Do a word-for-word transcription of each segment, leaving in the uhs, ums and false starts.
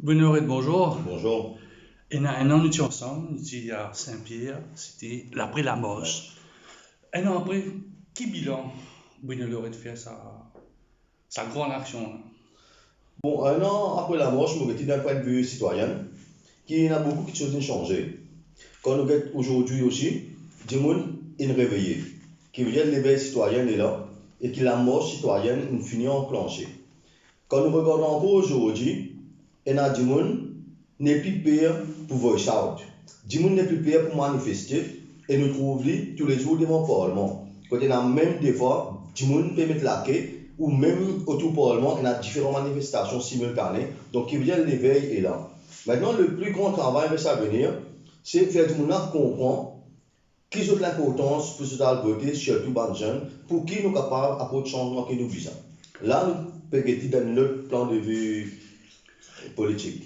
Bruno Lorette, bonzour. Bonzour. Ena enn an nou ti ansam, nou ti a Sin-Pier, se ti lapre Lamars. Enn an apre, ki bilan Bruno Lorette fer sa, sa gran aksion la? Bon, enn an apre Lamars, mo gete dan pwin de vi sitwayen, ki ena boukou kiksoz inn sanze. Kan nou get azordi osi, dimoun inn reveye, ki vedir levey sitwayen ena, e ki lamars sitwayen inn fini anklanse. Kan nou regard ankor azordi, ena dimoun nepli per pou voice out. Dimoun nepli per pou manifeste, e nou trouv li toulezour devan parlman, kot ena mem defwa dimoun pe met lake, ou mem otour parlman ena diferan manifestasion similtane, donk ki vedir levey ena. Aster, le pli gran travay reste a venir, se fer dimoun la konpran ki zot linportans pou zot al vote, sirtou bann zenn, pou ki nou kapav aport sanzman ki nou bizin. La, nou pe gete dan enn lot plan de vi politik.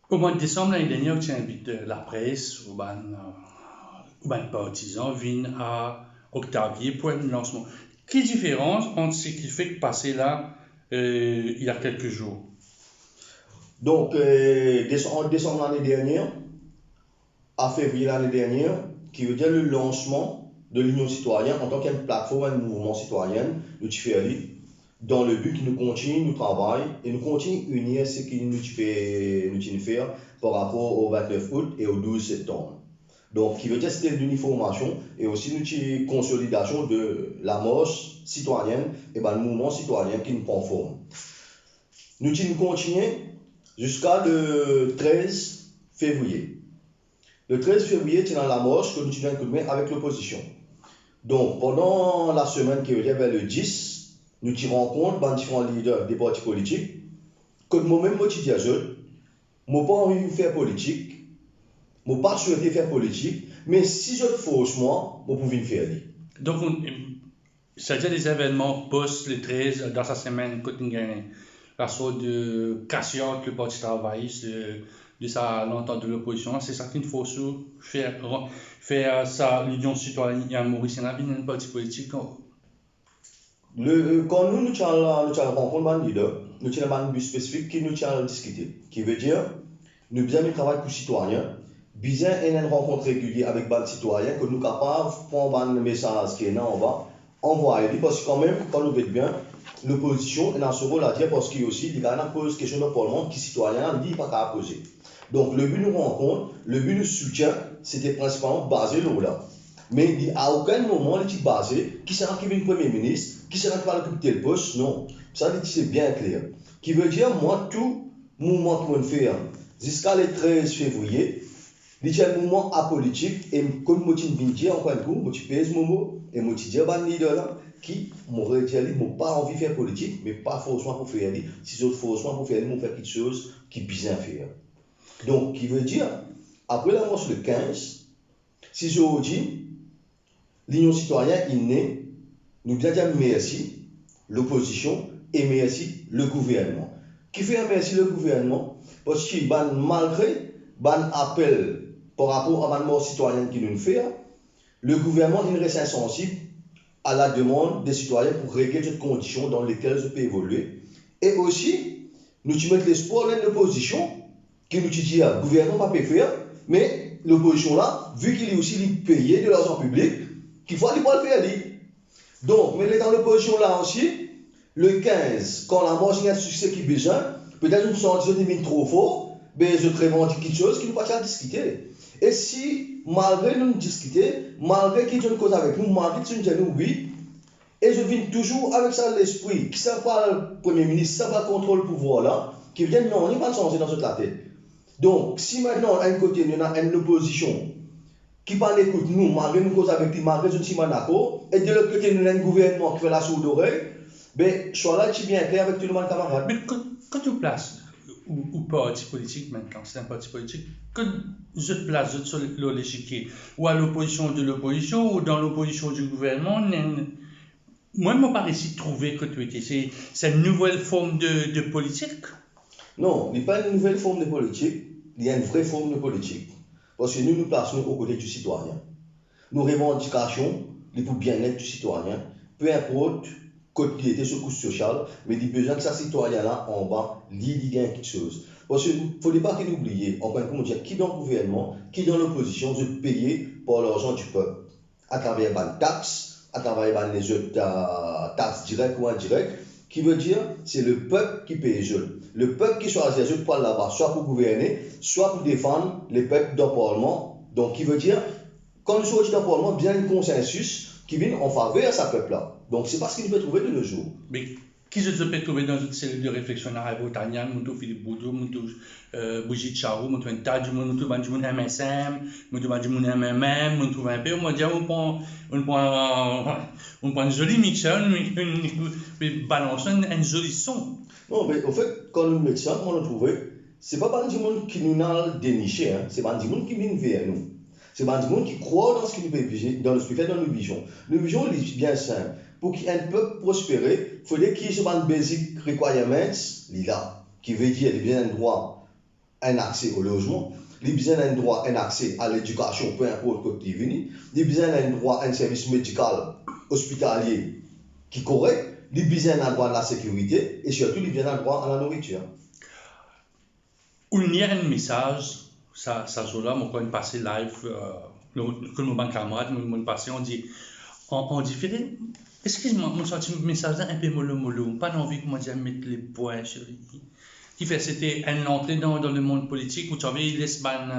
O mwa desam lane dernier, ou ti invit, eh, lapres, ou bann, eh, ou bann partizan vinn a Octavie pou enn lansman. Ki diferans ant seki fek pase la, eh, il y a quelques jours? Donk, eh, des-, an desam lane dernier, a fevriye lane dernier, ki vedir le lansman de Linion Sitwayen antan ki enn platform, enn mouvman sitwayen, nou ti fer li, dan le bi ki nou kontign nou travay e nou kontign inir seki nou ti pe, nou ti fer par rapor o vintnef out e o douz septanm. Donk, ki vedir se ti enn iniformasion e osi nou ti konsolidasion de lamars sitwayen e bann mouvman sitwayen ki inn pran form. Nou ti kontigne ziska le trez fevriye. Le trez fevriye, ti ena lamars kot nou ti donn koudme avek lopozision. Donk, pandan lasemenn ki revinn, ver le dis, nou ti rankont bann diferan lider de parti politik, kot momem mo ti dir zot, mo pa anvi fer politik, mo pa swete fer politik, me si zot fors mwa, mo pou vinn fer li. Donk, on, setadir lezevenman pos le trez, dan sa semenn, kot inn gagn lasort de kasiat le Parti Travayis, de, de sa lantant de lopozision, se sa ki fors ou fer, fer sa Linion Sitwayen Morisien la vinn enn parti politik? Le, kan nou, nou ti al, nou ti al rankont bann lider, nou ti ena bann bi spesifik ki nou ti al diskite. Ki vedir, nou bizin travay pou sitwayen, bizin ena enn rankont regilie avek bann sitwayen, kot nou kapav pran bann mesaz ki ena anba, anvway li, parski kanmem, kan nou get bien, lopozision ena so rol a dir, parski osi, li kapav poz kestion dan parlman ki sitwayen la, li, li pa kapav poze. Donk, le bi nou rankont, le bi nou soutien, se ti prinsipalman baze lor la. Me li, a okenn moman, li ti baze, kisannla ki vinn Premie Minis, kisannla ki pou al okip tel pos, non. Sa, li ti bien kler. Ki vedir, mwa, tou mouvman ki mo'nn fer, ziska le trez fevriye, li ti enn mouvman apolitik, e kouma mo ti vinn dir, ankor enn kou, mo ti pez mo mo, e mo ti dir bann lider la, ki mo redir li, mo pa anvi fer politik, me pa fors mwa pou fer li, si zot fors mwa pou fer li, mo fer kiksoz ki bizin fer. Donk, ki vedir, apre lamars le kinz, si zordi, Linion Sitwayen inn ne, nou bizin dir mersi lopozision e mersi le gouvernman. Kifer mersi le gouvernman? Parski bann, malgre bann apel par rapor a bann mars sitwayen ki nou'nn fer, le gouvernman inn res insansib a lademann de sitwayen pou regle zot kondision dan lekel zot pe evolie. E osi, nou ti met lespwar dan lopozision, ki nou ti dir, gouvernman pa pe fer, me lopozision la, vi ki li osi li peye de larzan piblik, kikfwa li pou al fer li. Donk, me letan lopozision la osi, le kinz, kan lamars inn gagn sikse ki bizin, petet zot inn santi zot inn vinn tro for, be zot revandik kiksoz ki nou pa ti al diskite. E si, malgre nou diskite, malgre ki zot inn koz avek nou, malgre ki zot inn dir nou wi, e zot vinn touzour avek sa lespri, ki sa pou al Premie Minis, sa pou al kontrol pouvwar la, ki vedir nanye pa sanze dan zot latet. Donk, si aster, enn kote, nou ena enn lopozision ki pa'nn ekout nou, malgre nou koz avek li, malgre zot ti pa dakor, e de lot kote, nou ena enn gouvernman ki fer lasourdorey, be, swa la ti bien kler avek tou bann kamarad. Me kot, kot ou plas, ou, ou parti politik aster, se enn parti politik, kot zot plas zot so lor lesikie, ou a lopozision de lopozision, ou dan lopozision di gouvernman, ena enn Mwa, mo pa resi trouve kot ou ete. Se, se enn nouvel form de, de politik? Non, li pa enn nouvel form de politik, li enn vre form de politik. Parski nou, nou plas nou o kote di sitwayen. Nou revandikasion, li pou bienet di sitwayen, pe inport kot li ete so kous sosial, me li bizin ki sa sitwayin la anba, li, li gagn kiksoz. Parski fode pa ki nou bliye, ankor enn fwa mo dir, ki dan gouvernman, ki dan lopozision, zot peye par larzan dipep, atraver bann tax, atraver bann lezot, euh, tax direk ou indirek, ki ve dir, se lepep ki pey zot. Lepep ki swazir zot pou al laba, swa pou gouverne, swa pou defann lepep dan parlman. Donk, ki ve dir, kan nou sorti dan parlman, bizin enn konsensis ki vinn an faver sa pep la. Donk, se pa seki nou pe trouve de nos jours. Me ki zot, zot pe trouve dan zot selil de refleksion la, Ivo Tania, mo trouv Philippe Boudou, mo trouv, euh, Brigitte Charou, mo trouv enn ta dimoun, mo trouv bann dimoun M S M, mo trouv bann dimoun M M M, mo trouv enpe, mo dir, ou pran, ou pran, ou pran enn zoli mixer, ou, ou, ou balans enn, enn zoli son. Non, me anfet, kan nou met sa, kouma nou trouve, se pa bann dimoun ki nou al denise, hein, se bann dimoun ki vinn ver nou. Se bann dimoun ki krwar dan seki nou pe vize, dan seki nou pe fer, dan nou vizion. Nou vizion, li bien sinp. Pou ki enn pep prospere, fode ki so bann basic requirements, li la. Ki ve dir, li bizin enn drwa, enn akse o lozman, li bizin enn drwa, enn akse a ledikasion, pe inport kot li vini, li bizin enn drwa, enn servis medikal, ospitalie ki korek, li bizin enn drwa a lasekirite, e sirtou, li bizin enn drwa a lanoritir. Ou lir enn mesaz, sa, sa zour la, mo konn pase live, euh, nou, nou, kot mo bann kamarad, mo, mo pase, on di, on, on di, Fede, eskiz mwa, mo santi mesaz la enpe molo molo, mo pa anvi, kouma dir, met lepwin sir li. Kifer, sete enn lantre dan, dan lemond politik, ou ti anvi les bann,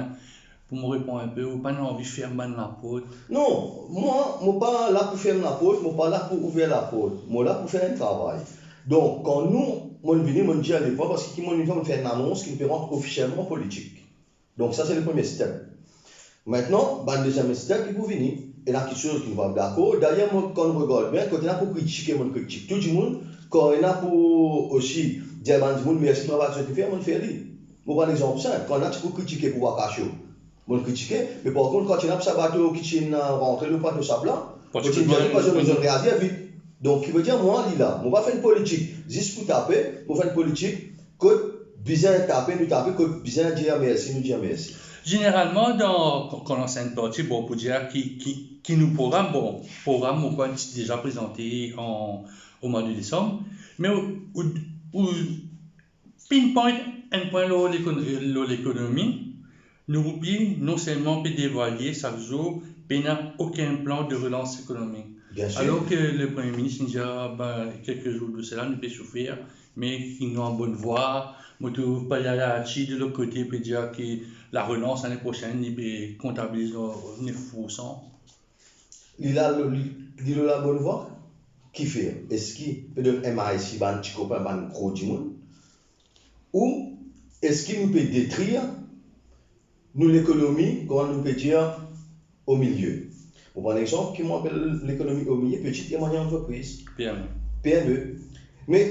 pou mo reponn enpe, ou pa anvi ferm bann laport? Non, mwa, mo pa la pou ferm laport, mo pa la pou ouver laport. Mo la pou fer enn travay. Donk, kan nou, mo vini, mo dir lepwin, parski ki mo vinn fer, mo fer enn anons ki nou pe rant ofisielman politik. Donk, sa se le premie step. Aster, bann deziem step ki pou vini, ena kiksoz ki nou pa dakor. Dayer, mo, kan nou regard bien, kot ena pou kritike, mo kritik tou dimoun. Kan ena pou osi dir bann dimoun mersi travay ki zot inn fer, mo fer li. Mo pran enn exanp sinp, kan ena ti pou kritike pouvwar Casio, mo kritike, me par kont, kan ti ena pou sa bato ki ti inn rantre lor plato sab la, mo ti inn dir, parski zot, zot reazir vit. Donk, ki ve dir, mwa, li la, mo pa fer enn politik zis pou tape, mo fer enn politik kot bizin tape, nou tape, kot bizin dir mersi, nou dir mersi. Zeneralman, dan, kan, kan nou lans enn parti, bon, pou dir ki, ki, ki nou program, bon, program, mo krwar, ti deza prezante an, o mwa de desanm, me ou, ou, ou pinpoint enn pwin lor lekon-, lor lekonomi, nou roupi non selman pe devwalie sak zour, pena okenn plan de relans ekonomik. Bien sir. Alor ki le Premie Minis inn dir, ah, ben, kelke zour de sela, nou pe soufer, me ki nou an bonn vwa. Mo trouv Payal Arti, de lot kote, pe dir ki larelans lane prosenn, li pe kontabiliz nef pour san. Li la, li, li lor labonn vwa? Kifer? Eski pe donn M I C bann ti kopin, bann gro dimoun? Ou eski nou pe detrir nou lekonomi, kouma nou pe dir, o milie? Mo pran enn exanp, ki mo apel lekonomi o milie, petite et moyenne entreprise. P M E. P M E. Me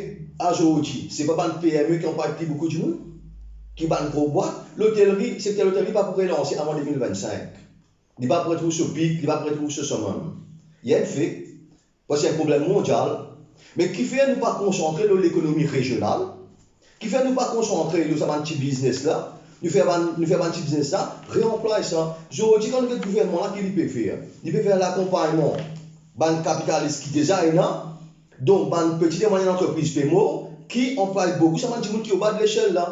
azordi, se pa bann P M E ki anplway pli boukou dimoun, ki bann gro bwat? Lotelri, sekter lotelri pa pou relanse avan de mil vinn-sink. Li pa pou retrouv so pik, li pa pou retrouv so summum. Li enn fe, parski enn problem mondial. Me kifer nou pa konsantre lor lekonomi rezional? Kifer nou pa konsantre lor sa bann ti biznes la? Nou fer bann, nou fer bann ti biznes la reanplway sa. Zordi, kan nou get gouvernman la, ki li pe fer? Li pe fer lakonpagnman bann kapitalis ki deza ena, donk bann petite et moyenne entreprise pe mor, ki anplway boukou sa bann dimoun ki oba de lesel la.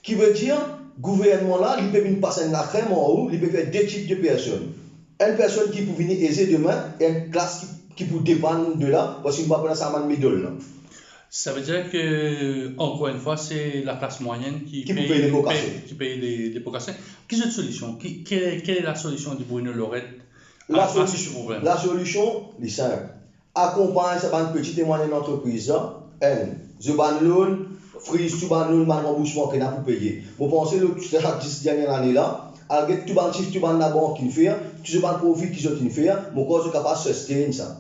Ki ve dir, gouvernman la, li pe vinn pas enn lakrem anlor, li pe fer de tip de personn. Enn personn ki pou vini eze demin, e enn klas ki, ki pou depann de la, parski nou pa pou ena sa bann middle la. Sa ve dir ki, ankor enn fwa, se laklas mwayenn ki pey le po kase. Ki pey le, le po kase. Ki zot solision? Ki, quelle est, quelle est la solution de Bruno Lorette à, à ce problème? La solision, li sinp. Akonpagn sa bann petite et moyenne entreprise la, enn, zot bann loan, friz tou bann loan, bann ranboursman ki ena pou peye. Mo panse lor sa dis dernie lane la, al get tou bann sif tou bann labank inn fer, tou zot bann profi ki zot inn fer, mo krwar zot kapav sustain sa.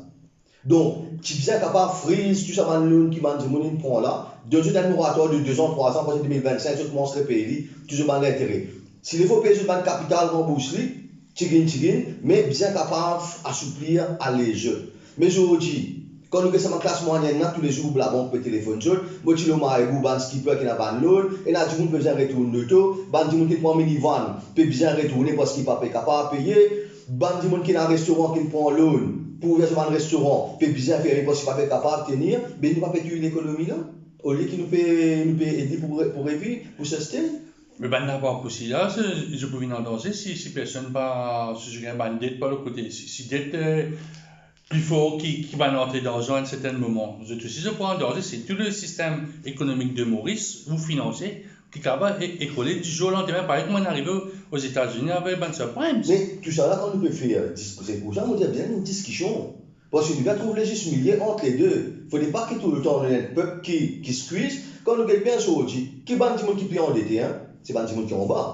Donk, ti bizin kapav friz tou sa bann loan ki bann dimoun inn pran la, donn zot enn moratwar de de zan, trwa zan, apre de mil vinn-sink, zot koumans repey li, tou zot bann lintere. Si li fo pey zot bann kapital, ranbours li, tiginn, tiginn, me bizin kapav asouplir, alez zot. Me zordi, kan nou get sa bann klas mwayenn la, toulezour labank pe telefonn zot, mo ti lor Maribourg, bann skipper ki ena bann loan, ena dimoun pe bizin retourn loto, bann dimoun ki pran minivan pe bizin retourne parski pa pe kapav peye, bann dimoun ki ena restoran ki pran loan, pou ouver so bann restoran, pe bizin ferme parski pa pe kapav tenir, be nou pa pe touy lekonomi la, olie ki nou pe, nou pe ede pou re-, pou reviv, pou sustain. Me bann laparkosi la, se, zot pou vinn an danze si, si personn pa, si zot gagn bann det par lot kote, si, si det, eh, pli for ki, ki bann rantre larzan a enn sertenn moman. Zot osi, zot pou an danze, si tou le sistem ekonomik de Moris ou finanse, ki kapav e-, ekrole di zour landime, parey kouma inn arive o-, Ozetazini avek bann subprimes. Me tousala, kan nou pe fer dis-, se pou sa mo dir, bizin enn diskision. Parski nou pe trouv le zis milie ant le de. Fode pa ki toultan nou ena enn pep ki, ki squeeze. Kan nou get bien zordi, ki bann dimoun ki pli andete, hein? Se bann dimoun ki anba.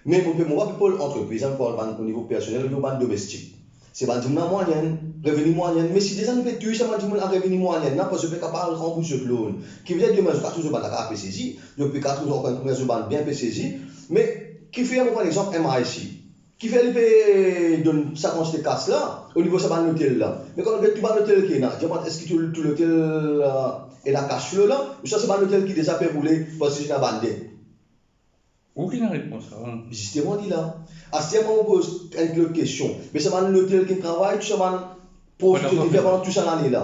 Me mo pe, mo pa pe parl antrepriz, mo parl bann o nivo personel, o nivo bann domestik. Se bann dimoun a mwayenn, revini mwayenn. Me si deza nou pe touy sa bann dimoun a revini mwayenn la, parski zot pe kapav ranbours zot loan, ki vedir demin zot kapav trouv zot bann lakaz pe sezi, zot pe kapav trouv ankor enn koumsa zot bann bien pe sezi. Me kifer, mo pran lexanp M I C, kifer li pe donn sa kantite kas la o nivo sa bann lotel la? Me kan nou get tou bann lotel ki ena, dir mwa, eski tou, tou lotel, eh, ena cash flow la? Ouswa se bann lotel ki deza pe roule parski ena bann det? Ou ki ena repons la, wi. Zisteman, li la. Aster, mo poz enn lot kestion. Me sa bann lotel ki travay, tou sa bann profi ki zot inn fer pandan tou sa lane la,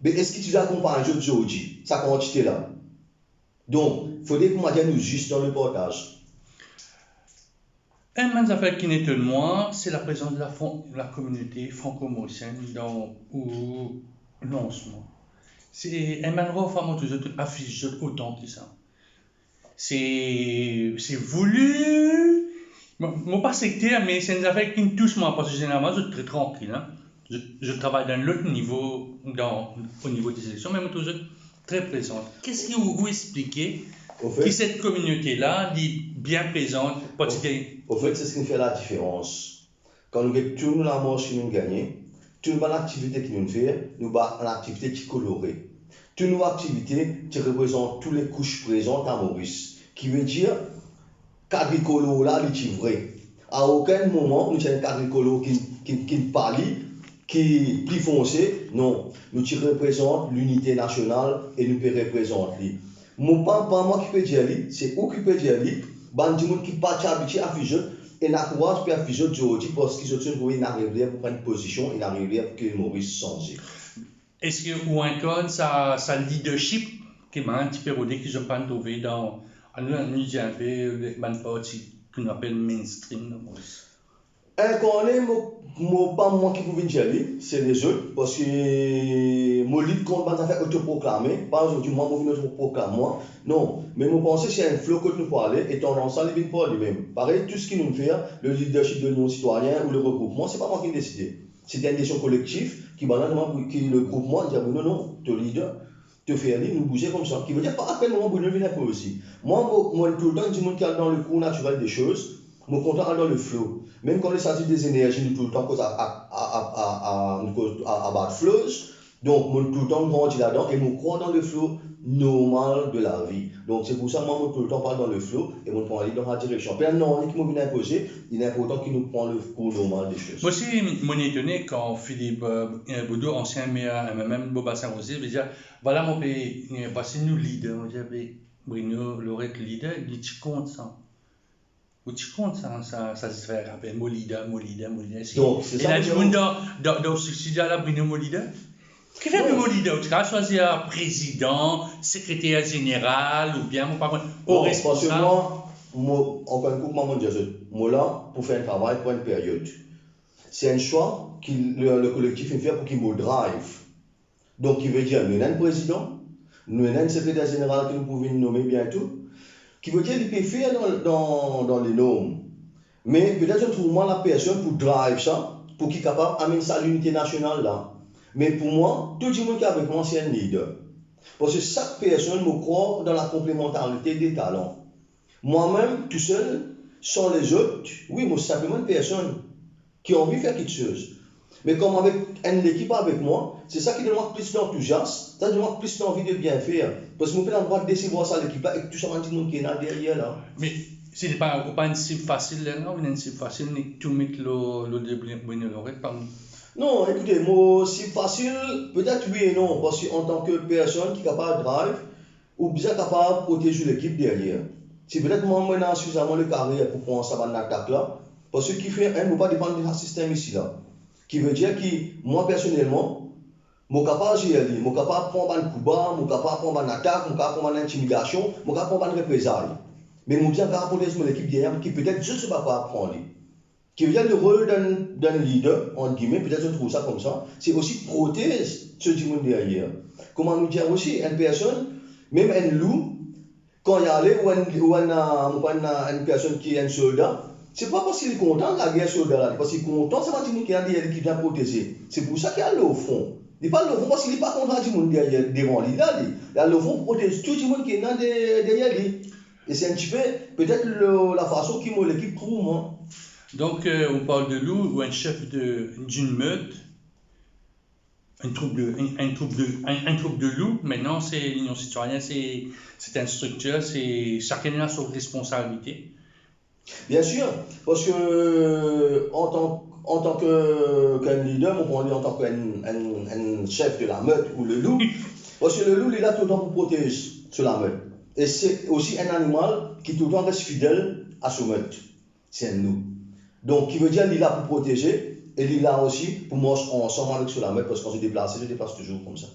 be eski ti akonpagn zot zordi, sa kantite la? Donk, fode pou mo dir nou zis dan le partaz. Enn bann zafer ki etonn mwa, se laprezans de la fran-, la kominote franko-morisienn dan ou lansman. Se enn bann rar fwa mo trouv zot afis zot otan ki sa. Se, se voulu. Mo, mo pa sekter, me se enn zafer ki tous mwa, parski zeneralman, zot tre trankil, hein. Zot, zot travay dan lot nivo, dan, o nivo de seleksion, me mo trouv zot tre prezan. Kiski ou, ou explike ki set kominote la, li bien prezan, parski... Ofet, se seki fer ladiferans. Kan nou get tou nou lamars ki nou gagne, tou nou bann aktivite ki nou fer, nou bann aktivite ti kolore. Tou nou aktivite ti reprezant tou le kous prezant a Moris. Ki vedir, kad trikolor la, li ti vre. A okenn moman, nou ti enn kad trikolor ki, ki, ki pali, ki pli fonse, non. Nou ti reprezant linite nasional e nou pe reprezant li. Mo pa, pa mwa ki pe dir li, se ou ki pe dir li, bann dimoun ki pa ti abitie afis zot, ena kouraz pou afis zot zordi, parski zot ti trouv ena revler pou pran enn pozision, ena revler pou ki Moris sanze. Eski ou inkarn sa, sa leadership ki bann ti pe rode, ki zot pa'nn trouve dan, anou, anou dir inpe, bann parti ki nou apel mainstream dan Moris? Inkarne, mo, mo pa mwa ki pou vinn dir li, se lezot, parski mo lit kont bann zafer otoproklame. Pa zordi mwa, mo vinn otoproklam mwa. Non, me mo panse se enn flo kot nou pou ale, e tandans la, li vinn par limem. Parey, tou seki nou fer, le leadership de Linion Sitwayien ou le regroupman, se pa mwa ki deside. Se enn desizion kolektif, ki bann la, ki le groupman, dir, non, non, to leader, to fer li, nou bouze koumsa. Ki vedir, pa akenn moman Bruno vinn inpoz li. Mwa, mo, mo toultan enn dimoun ki al dan le cours naturel des choses, mo kontan al dan le flow. Mem kan li s'agit de zenerzi, nou toultan koz a, a, nou koz a, about flows. Donk, mo toultan grandi ladan e mo krwar dan le flow normal de lavi. Donk, se pou sa, mwa, mo toultan al dan le flow e mo pran li dan sa direksion. Pena nanye ki mo vinn inpoze, li inportan ki nou pran le cours normal des choses. Mo osi, mo etone kan Philippe, euh, Boudou, ansien mer, euh, M M M, Boba Saint-Rosier, li dir, vwala, mo pe, eh, vwasi nou leader, mo dir, be, Bruno Lorette leader, li ti kont sa. Ou ti kont sa, sa, sa zafer apel mo leader, mo leader, mo leader. Donk, se sa. Ena dimoun dan, dan, dan studio la, Bruno mo leader. Kifer Bruno mo leader? Ou ti kapav swazir prezidan, sekreter zeneral, oubien, mo pa konn, responsab. Non, parski mwa, mo, ankor enn kou, kouma mo dir zot, mo la pou fer enn travay pou enn period. Se enn swa ki le, le kolektif inn fer pou ki mo drive. Donk, ki vedir, nou ena enn prezidan, nou ena enn sekreter zeneral ki nou pou vinn nome biento. Ki vedir, li pe fer dan, dan, dan lenorm. Me petet zot trouv mwa lapersonn pou drive sa, pou ki kapav amenn sa linite nasional la. Me pou mwa, tou dimoun ki avek mwa, se enn leader. Parski sak personn, mo krwar dan la konplemantarite de talan. Mwa mem, tousel, san lezot, wi, mo sinpleman enn personn ki anvi fer kiksoz. Me kan mo avek enn lekip avek mwa, se sa ki donn mwa plis lantoziasm, sa donn mwa plis lanvi de bien fer. Parski mo pena drwa desevwar sa lekip la ek tou sa bann dimoun ki ena deryer la. Me se pa, ou pa enn sib fasil la, non? Ou enn sib fasil, nek tou met lor, lor de Bruno Lorette, pa mwa. Non, ekoute, mo sib fasil, petet wi e non, parski antan ki personn ki kapav drive, ou bizin kapav protez ou lekip deryer. Si petet mwa, mo ena sifizaman le karer pou pran sa bann latak la, parski ki fer, enn, mo pa depann de sa sistem isi la. Ki vedir ki mwa personelman, mo kapav zere li, mo kapav pran bann kouba, mo kapav pran bann atak, mo kapav pran bann intimidasion, mo kapav pran bann reprezay. Me mo bizin kapav protez mo lekip deryer ki petet zot pa kapav pran li. Ki vedir le rol d'un, d'un leader, ant gime, petet zot trouv sa koumsa, se osi protez so dimoun deryer. Kouma nou dir osi, enn personn, mem enn lou, kan li ale, ou enn, ou enn, euh, ou enn, euh, enn personn ki enn solda, se pa parski li kontan lager solda la, parski li kontan sa bann dimoun ki ena deryer li ki bizin proteze. Se pou sa ki al lor fron. Li pa al lor fron parski li pa kontan dimoun deryer, devan li la, li. Li al lor fron pou protez tou dimoun ki ena de-, deryer li. E se enn tipe, petet, le, lafason ki mo lekip trouv mwa. Donc, euh, on parle de loup ou un chef de, d'une meute, un troupe de, un, un troupe de, un, un troupe de loups. Maintenant, c'est l'Union citoyenne, c'est, c'est une structure, c'est, chacun a son responsabilité. Bien sir, parski antan, antan ki, ki enn leader, mo pran li antan ki enn, enn, enn chef de la meute ou le loup. Parski le loup, li la toultan pou protez so la meute. E se osi enn animal ki toultan res fidel a so meute. Se enn loup. Donk, ki vedir li la pou proteze e li la osi pou mars ansam avek so la meute, parski kan zot deplase, zot deplas touzour koumsa.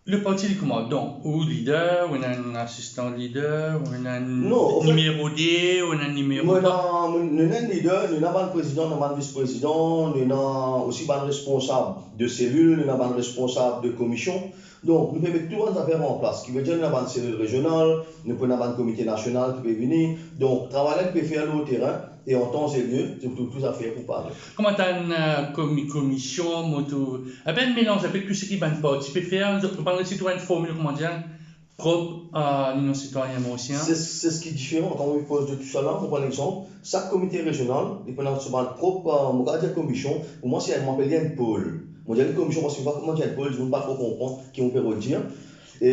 Le parti li kouma? Donk, ou leader, ou ena enn asistan leader, ou ena enn... Non, anfet, nimero de, ou ena enn nimero... Nou ena, nou ena enn leader, nou ena bann prezidan, nou ena bann vis-prezidan, nou ena osi bann responsab de selil, nou ena bann responsab de komision. Donk, nou pe met tou bann zafer an plas, ki vedir nou ena bann selil rezional, nou pou ena bann komite nasional ki pe vini. Donk, travay la ki pe fer lor terin, e an tan e lie, zot pou trouv tou zafer pou pare. Kouma ta enn, euh, komi-, komision, mo trouv, enpe enn melanz, enpe tou seki bann parti pe fer, zot pa resi trouv enn formil, kouma dir, prop a Linyon Sitwayen Morisien. Se, se seki diferan. Kan ou poz de tousala, mo pran enn exanp, sak komite rezional, li pou ena so bann prop, euh, mo kapav dir komision, pou mwa se, mo apel li enn pol. Mo dir li komision parski mo pa, kouma dir enn pol, dimoun pa tro konpran ki mo pe rod dir. E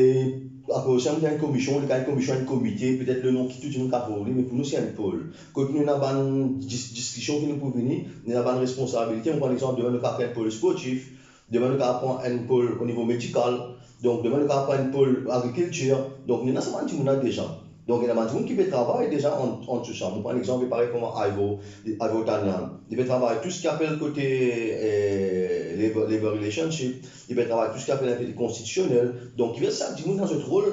akoz sa, mo dir enn komision, li kapav enn komision, enn komite, petet le non ki tou dimoun kapav trouv li, me pou nou se enn pol. Kot nou ena bann dis-, diskision ki nou pou vini, nou ena bann responsabilite. Mo pran enn exanp, demin nou kapav fer enn pol sportif, demin nou kapav pran enn pol o nivo medikal, donk demin nou kapav pran enn pol agrikiltir. Donk nou ena sa bann dimoun la deza. Donk ena bann dimoun ki pe travay deza an, an tou sa. Mo pran enn exanp, parey kouma Ivo, Ivo Tanian. Li pe travay tou seki apel kote, eh, labor, labor relationship, li pe travay tou seki apel enpe de konstitisionel. Donk, ki fer sak dimoun dan zot rol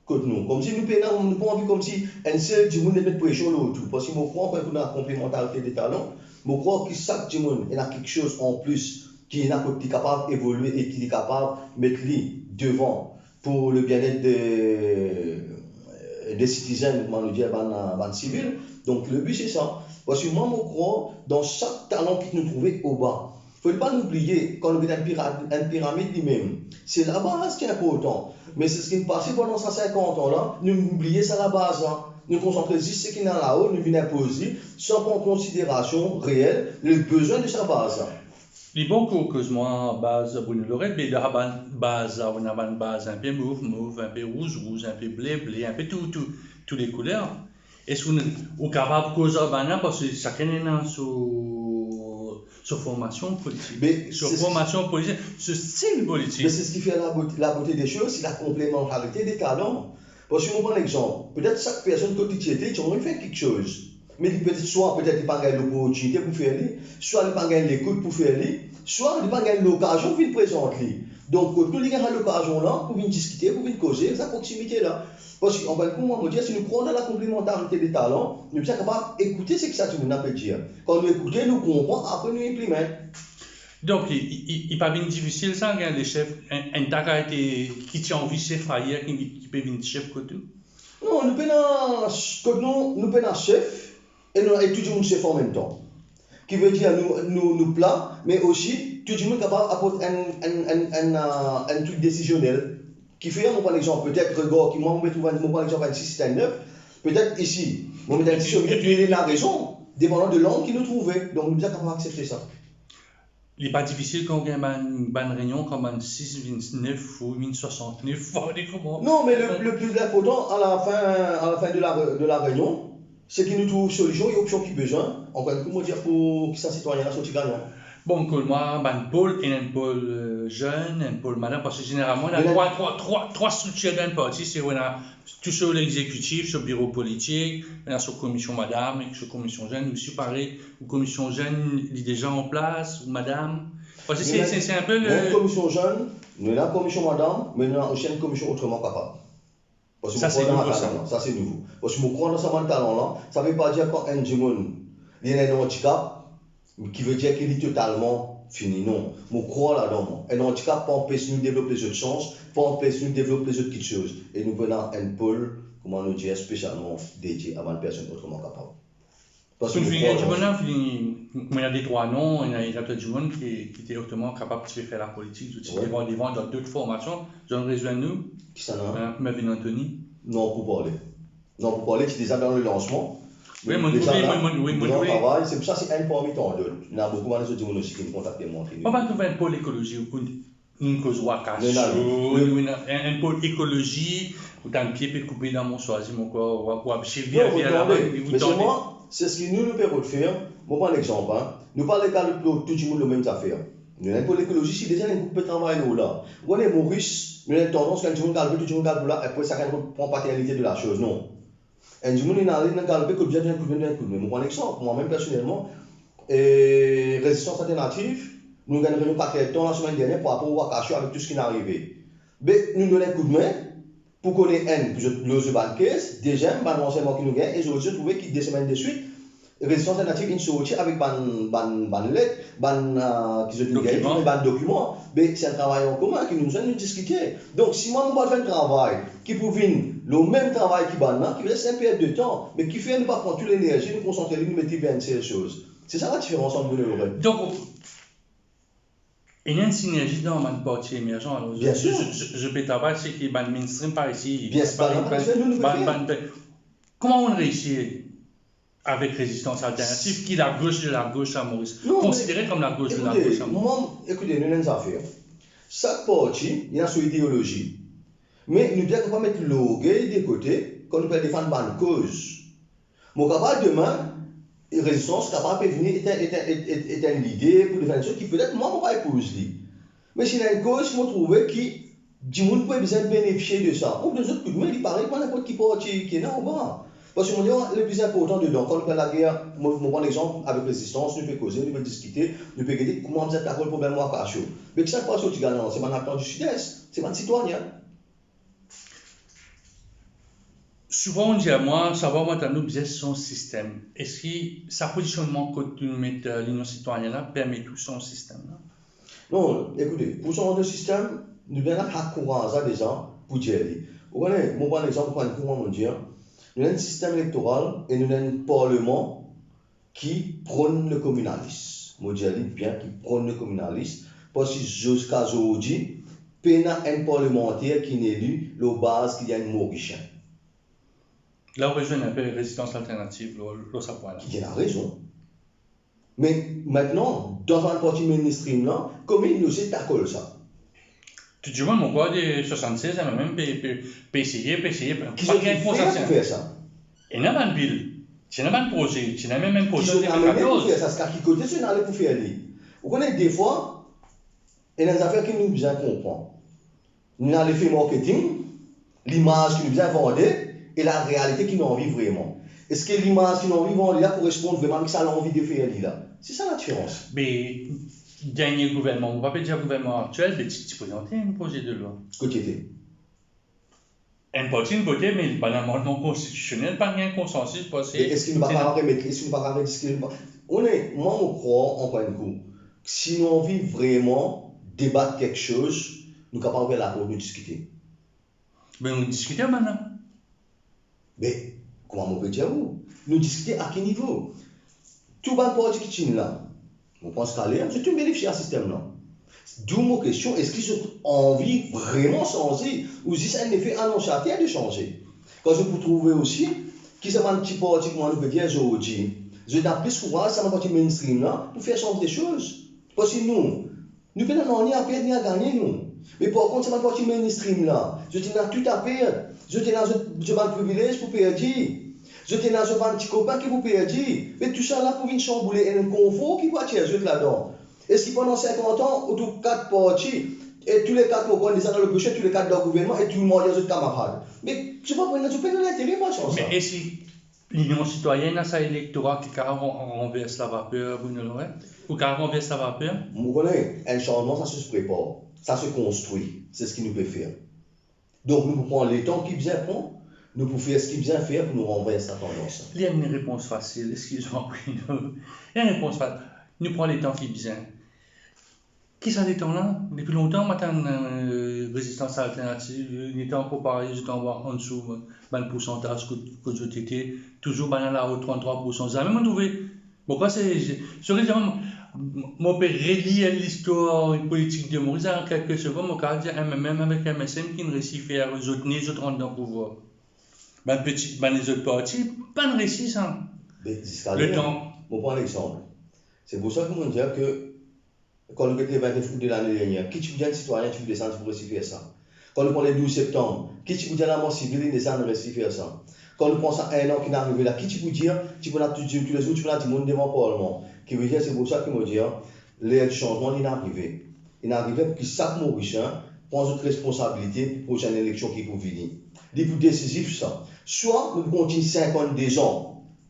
kot nou. Koumsi nou pena, nou pa anvi koumsi enn sel dimoun met presion lor tou. Parski mo krwar, kan nou ena konplemantarite de talan, mo krwar ki sak dimoun ena kiksoz an plis ki ena kot li kapav evolie e ki li kapav met li devan pour le bien-être de, de citizen, kouma nou dir, bann, bann sivil. Donk, le bi se sa. Parski mwa, mo krwar dan sak talan ki nou trouve oba. Fode pa nou bliye, kan nou get enn pira-, enn piramid limem, se labaz ki inportan. Me seki pase pandan sa sinkant an la, nou bliye sa labaz la. Nou konsantre zis seki ena lao, nou vinn inpoz li, san pran konsiderasion reel le bezwin de sa baz la. Li bon ki ou koz mwa baz Bruno Lorette, me dan sa bann baz la, ou ena bann baz inpe mov, mov, inpe rouz, rouz, inpe ble, ble, inpe tou, tou, tou le kouler. Eski ou, ou kapav koz ar bann la, parski sakenn ena so, so formasion politik, so formasion politik, so stil politik. Me se seki fer labote, labote de soz, se la konplemantarite de talan. Parski mo pran enn exanp, petet sak personn kot li ti ete, ti anvi fer kiksoz. Me li petet, swa petet li pa gagn loportinite pou fer li, swa li pa gagn lekout pou fer li, swa li pa gagn lokazion pou vinn prezant li. Donk, kot nou li gagn sa lokazion la pou vinn diskite, pou vinn koze, sa proksimite la. Parski, an fin de kont, mwa, mo dir, si nou krwar dan la konplemantarite de talan, nou bizin kapav ekoute seki sa dimoun la pe dir. Kan nou ekoute, nou konpran, apre nou inplimant. Donk, li, li, li, li pa vinn difisil sa, gagn le sef, enn, enn ta kapav ete, ki ti anvi sef ayer, ki, ki pe vinn sef kot ou? Non, nou pena, kot nou, nou pena sef, e nou, e tou dimoun sef anmemtan. Ki vedir nou, nou, nou pla, me osi, tou dimoun kapav aport enn, enn, enn, enn, euh, enn trik desizionel. Ki fer, mo pran enn exanp, petet regar ki mwa, mo pe trouv enn, mo pran enn exanp, enn sis, enn nef, petet isi, mo met enn sis, mo met li ena rezon, depandan de lang ki nou trouve. Donk, nou bizin kapav aksepte sa. Li pa difisil kan ou gagn bann, bann reynion, kan bann sis vinn nef ou vinn swasantnef, ou pa kone kouma. Non, me le, le pli inportan, a la fin, a la fin de la, de la reynion, seki nou trouv solision e opsion ki bizin, ankor enn kou, mo dir, pou ki sa sitwayen la sorti gagnan. Bon, kot mwa, bann pol, ena enn pol, euh, zenn, enn pol madam, parski zeneralman, ena trwa, trwa, trwa, trwa striktir dan enn parti, se ou ena tou so lexekitif, so biro politik, ou ena so komision madam, ek so komision zenn, ou si parey, ou komision zenn, li deza an plas, ou madam. Parski se, se, se enn pe le... Ena komision zenn, nou ena komision madam, me nou ena osi enn komision Otreman Kapab. Parski sa, se nouvo, sa. Sa, se nouvo. Parski mo krwar dan sa bann talan la, sa ve pa dir kan enn dimoun, li ena enn andikap, ki ve dir ki li totalman fini, non. Mo krwar ladan, mwa. Enn andikap pa anpes nou devlop lezot sans, pa anpes nou devlop lezot kiksoz. E nou pena enn pol, kouma nou dir, spesialman dedie a bann personn Otreman Kapab. Parski finn vini enn dimoun la, finn, mo ena de trwa non, ena, ena de trwa dimoun ki, ki ti Otreman Kapab, ti pe fer lapolitik, zot ti devan, devan dan dot formasion, zot rezwenn nou. Kisannla? Euh, Mervyn Anthony. Non, pou parle. Non, pou parle, ti deza dan le lansman. Wi, mo trouve, mo, mo, wi, mo trouve. Travay, se pou sa, se enn parmi tant dot. Ena boukou bann lezot dimoun osi ki kontakte mwa, ki... Mo pa trouve enn pol ekolozi ou kout. Inn koz Wakasho, wi, wi, enn, enn pol ekolozi, ou tann pie pe koupe dan Montswazi, mo krwar, ou, ou abitie vir, vir laba, ou tande. Me selman, se seki nou, nou pe rod fer, mo pran lexanp, hein. Nou pa le ka lor tou dimoun lor mem zafer. Nou ena enn pol ekolozi, si deza enn group pe travay lor la. Ou kone, Moris, nou ena enn tandans, kan dimoun galope, tou dimoun galope la, apre sakenn pran paternite de la soz, non. Enn dimoun inn ale, inn galope, kot bizin donn enn koudme, donn enn koudme. Mo pran lexanp, mwa mem personelman, e, Rezistans Alternativ, nou gagn reynion kat er tan lasemenn dernier par rapor Wakasho avek tou seki inn arive. Be, nou donn enn koudme pou kone, enn, pou zot loz zot bann kes, deziem, bann ransegnman ki nou gagn, e zordi zot trouve ki de semenn deswit, Rezistans Alternativ inn sorti avek bann, bann, bann let, bann, euh, ki zot inn gagn, dokiman, bann dokiman. Be, se enn travay an komin ki nou bizin nou diskite. Donk, si mwa, mo pa fer enn travay ki pou vinn lor mem travay ki bann la, ki vinn se enn pert de tan, me kifer nou pa pran tou lenerzi, nou konsantre li, nou met li ver enn sel soz. Se sa ladiferans ant mwa ek ou. Donk, ena enn sinerzi dan bann parti emerzan, alor, bien sir, zot, zot, zot pe travay, seki bann mainstream pa resi, bien sir, bann, bann, nou, nou bann, pe fer. Bann, bann, kouma ou reisi avek Rezistans Alternativ, ki lagos de lagos a Moris, non, konsidere kom lagos de lagos a Moris? Ekoute, mwa, ekoute, nou ena enn zafer. Sak parti, li ena so ideolozi. Me nou bizin kapav met lorgey de kote, kan nou pe defann bann koz. Mo kapav demin, Rezistans kapav pe vini ek enn, ek enn, ek enn, ek enn lide pou defann enn koz ki petet mwa, mo pa epouz li. Me si ena enn koz, mo trouve ki dimoun pou bizin benefisie de sa. Ou donn zot koudme, li parey kouma ninport ki parti ki ena anba. Parski mo dir, le pli inportan dedan, kan nou fer lager, mo, mo pran lexanp avek Rezistans, nou pe koze, nou pe diskite, nou pe gete kouma bizin takol problem Wakasho. Me kisannla ki sorti gagnan? Se bann abitan di Sid-Es, se bann sitwayin. Souvan, ou dir mwa, sa va, mwa, tann nou bizin sanz sistem. Eski sa pozisionnman kot nou met, euh, Linion Sitwayinn la, permet ou sanz sistem la? Non, ekoute, pou sanz sistem, nou bizin ankouraz sa deza pou dir li. Ou kone, mo pran lexanp, pran kouma mo dir, nou ena enn sistem elektoral e nou ena enn parleman ki pronn le kominalis. Mo dir li bien, ki pronn le kominalis, parski ziska zordi, pena enn parlemanter ki inn eli lor baz ki li enn Morisien. La, ou rezwenn inpe Rezistans Alternativ lor, lor sa pwin la. Ki ena rezon. Me mintnan, dan bann parti mainstream la, kouma nou ese takol sa? Tou dimoun, mo krwar, de swasannsez, ena mem pe, pe, pe eseye, pe eseye, pe, ki pa zot gagn fer konsansis pou fer sa? Ena bann bil, ti ena bann proze, ti ena mem enn proze de de mil katorz. Ki zot amenn pou fer sa, ziska ki kote zot inn ale pou fer li? Ou kone, defwa, ena zafer ki nou bizin konpran. Nou ale fer marketing, limaz ki nou bizin vande, e larealite ki nou anvi vreman. Eski limaz ki nou anvi vande la koresponn vreman avek sa nou anvi de fer li la? Se sa ladiferans. Me dernie gouvernman, ou pa pe dir gouvernman aktiel, be ti, ti prezante enn proze de lwa. Kot li ete? Enn parti inn vote, me li pa ena amannman konstitisionel, pa gagn konsansis pou asize. E eski nou pa kapav remet, eski nou pa kapav rediskite, nou pa, ou kone, mwa, mo krwar, ankor enn kou, si nou anvi vreman debat kiksoz, nou kapav ouvrir laport, nou diskite. Be nou diskite mintnan. Be, kouma mo pe dir ou, nou diskite a ki nivo? Tou bann parti ki ti ena la, mo pans kale, zot tou benefisie a sistem la. D'où mo kestion, eski zot anvi vreman sanze ou zis enn efe anonsiater de sanze? Kan zot pou trouve osi ki sa bann ti parti, kouma nou pe dir zordi, zot ena plis kouraz, sa bann parti mainstream la, pou fer sanz de soz. Parski nou, nou pena nanye a perd ni a gagne, nou. Me par kont, sa bann parti mainstream la, zot ena tou a perd. Zot ena zot, zot bann privilez pou perdi. Zot ena zot bann ti kopin ki pou perdi. Me tousala pou vinn sanboule enn konfor ki pou atir zot ladan. Eski pandan sinkant an, ou trouv kat parti, e tou le kat, ou konn, deza dan lopozision, tou le kat dan gouvernman, e tou marye ar zot kamarad? Me, se pa pou, se pa dan lintere, mwa, sa. Me eski Linion Sitwayinn ena sa elektora ki kapav ran-, ranvers lavaper, Bruno Lorette? Ou kapav ranvers lavaper? Mo kone, enn sanzman, sa se prepar, sa se konstri, se seki nou pe fer. Donk, nou pou pran letan ki bizin pran, nou pou fer seki bizin fer pou nou ranvers sa tandans la. Li enn repons fasil, eskiz mwa, Bruno. Li enn repons fasil. Nou pran letan ki bizin. Ki sa letan la? Depi lontan, mo tann, eh, Rezistans Alternativ, eh, li ti ankor parey, zot anvi ansou bann poursantaz kot, kot zot ete, touzour bann la lao, tranntrwa poursan. Zame mo trouve, bon, kan se, se, se, mo, mo pe relir listwar politik de Moris, an kelke segonn, mo kapav dir M M M avek M S M ki'nn resi fer zot ne, zot rant dan pouvwar. Bann peti, bann lezot parti, pa'nn resi sa. Be, ziska letan. Mo pran lexanp. Se pou sa ki mo dir ke kan nou get le vennef out de lane dernier, ki ti pou dir enn sitwayin ti pou desann, ti pou resi fer sa? Kan nou pran le douz septanm, ki ti pou dir lamar sivil inn desann, resi fer sa? Kan nou pran sa enn an ki'nn arive la, ki ti pou dir, ti pou ena tou, tou, toulezour, ti pou ena dimoun devan parlman? Ki vedir, se pou sa ki mo dir, ler sanzman inn arive. Inn arive pou ki sak Morisien pran zot responsabilite pou prosenn eleksion ki pou vini. Li pou desizif sa. Swa nou pou kontign sinkant-de-an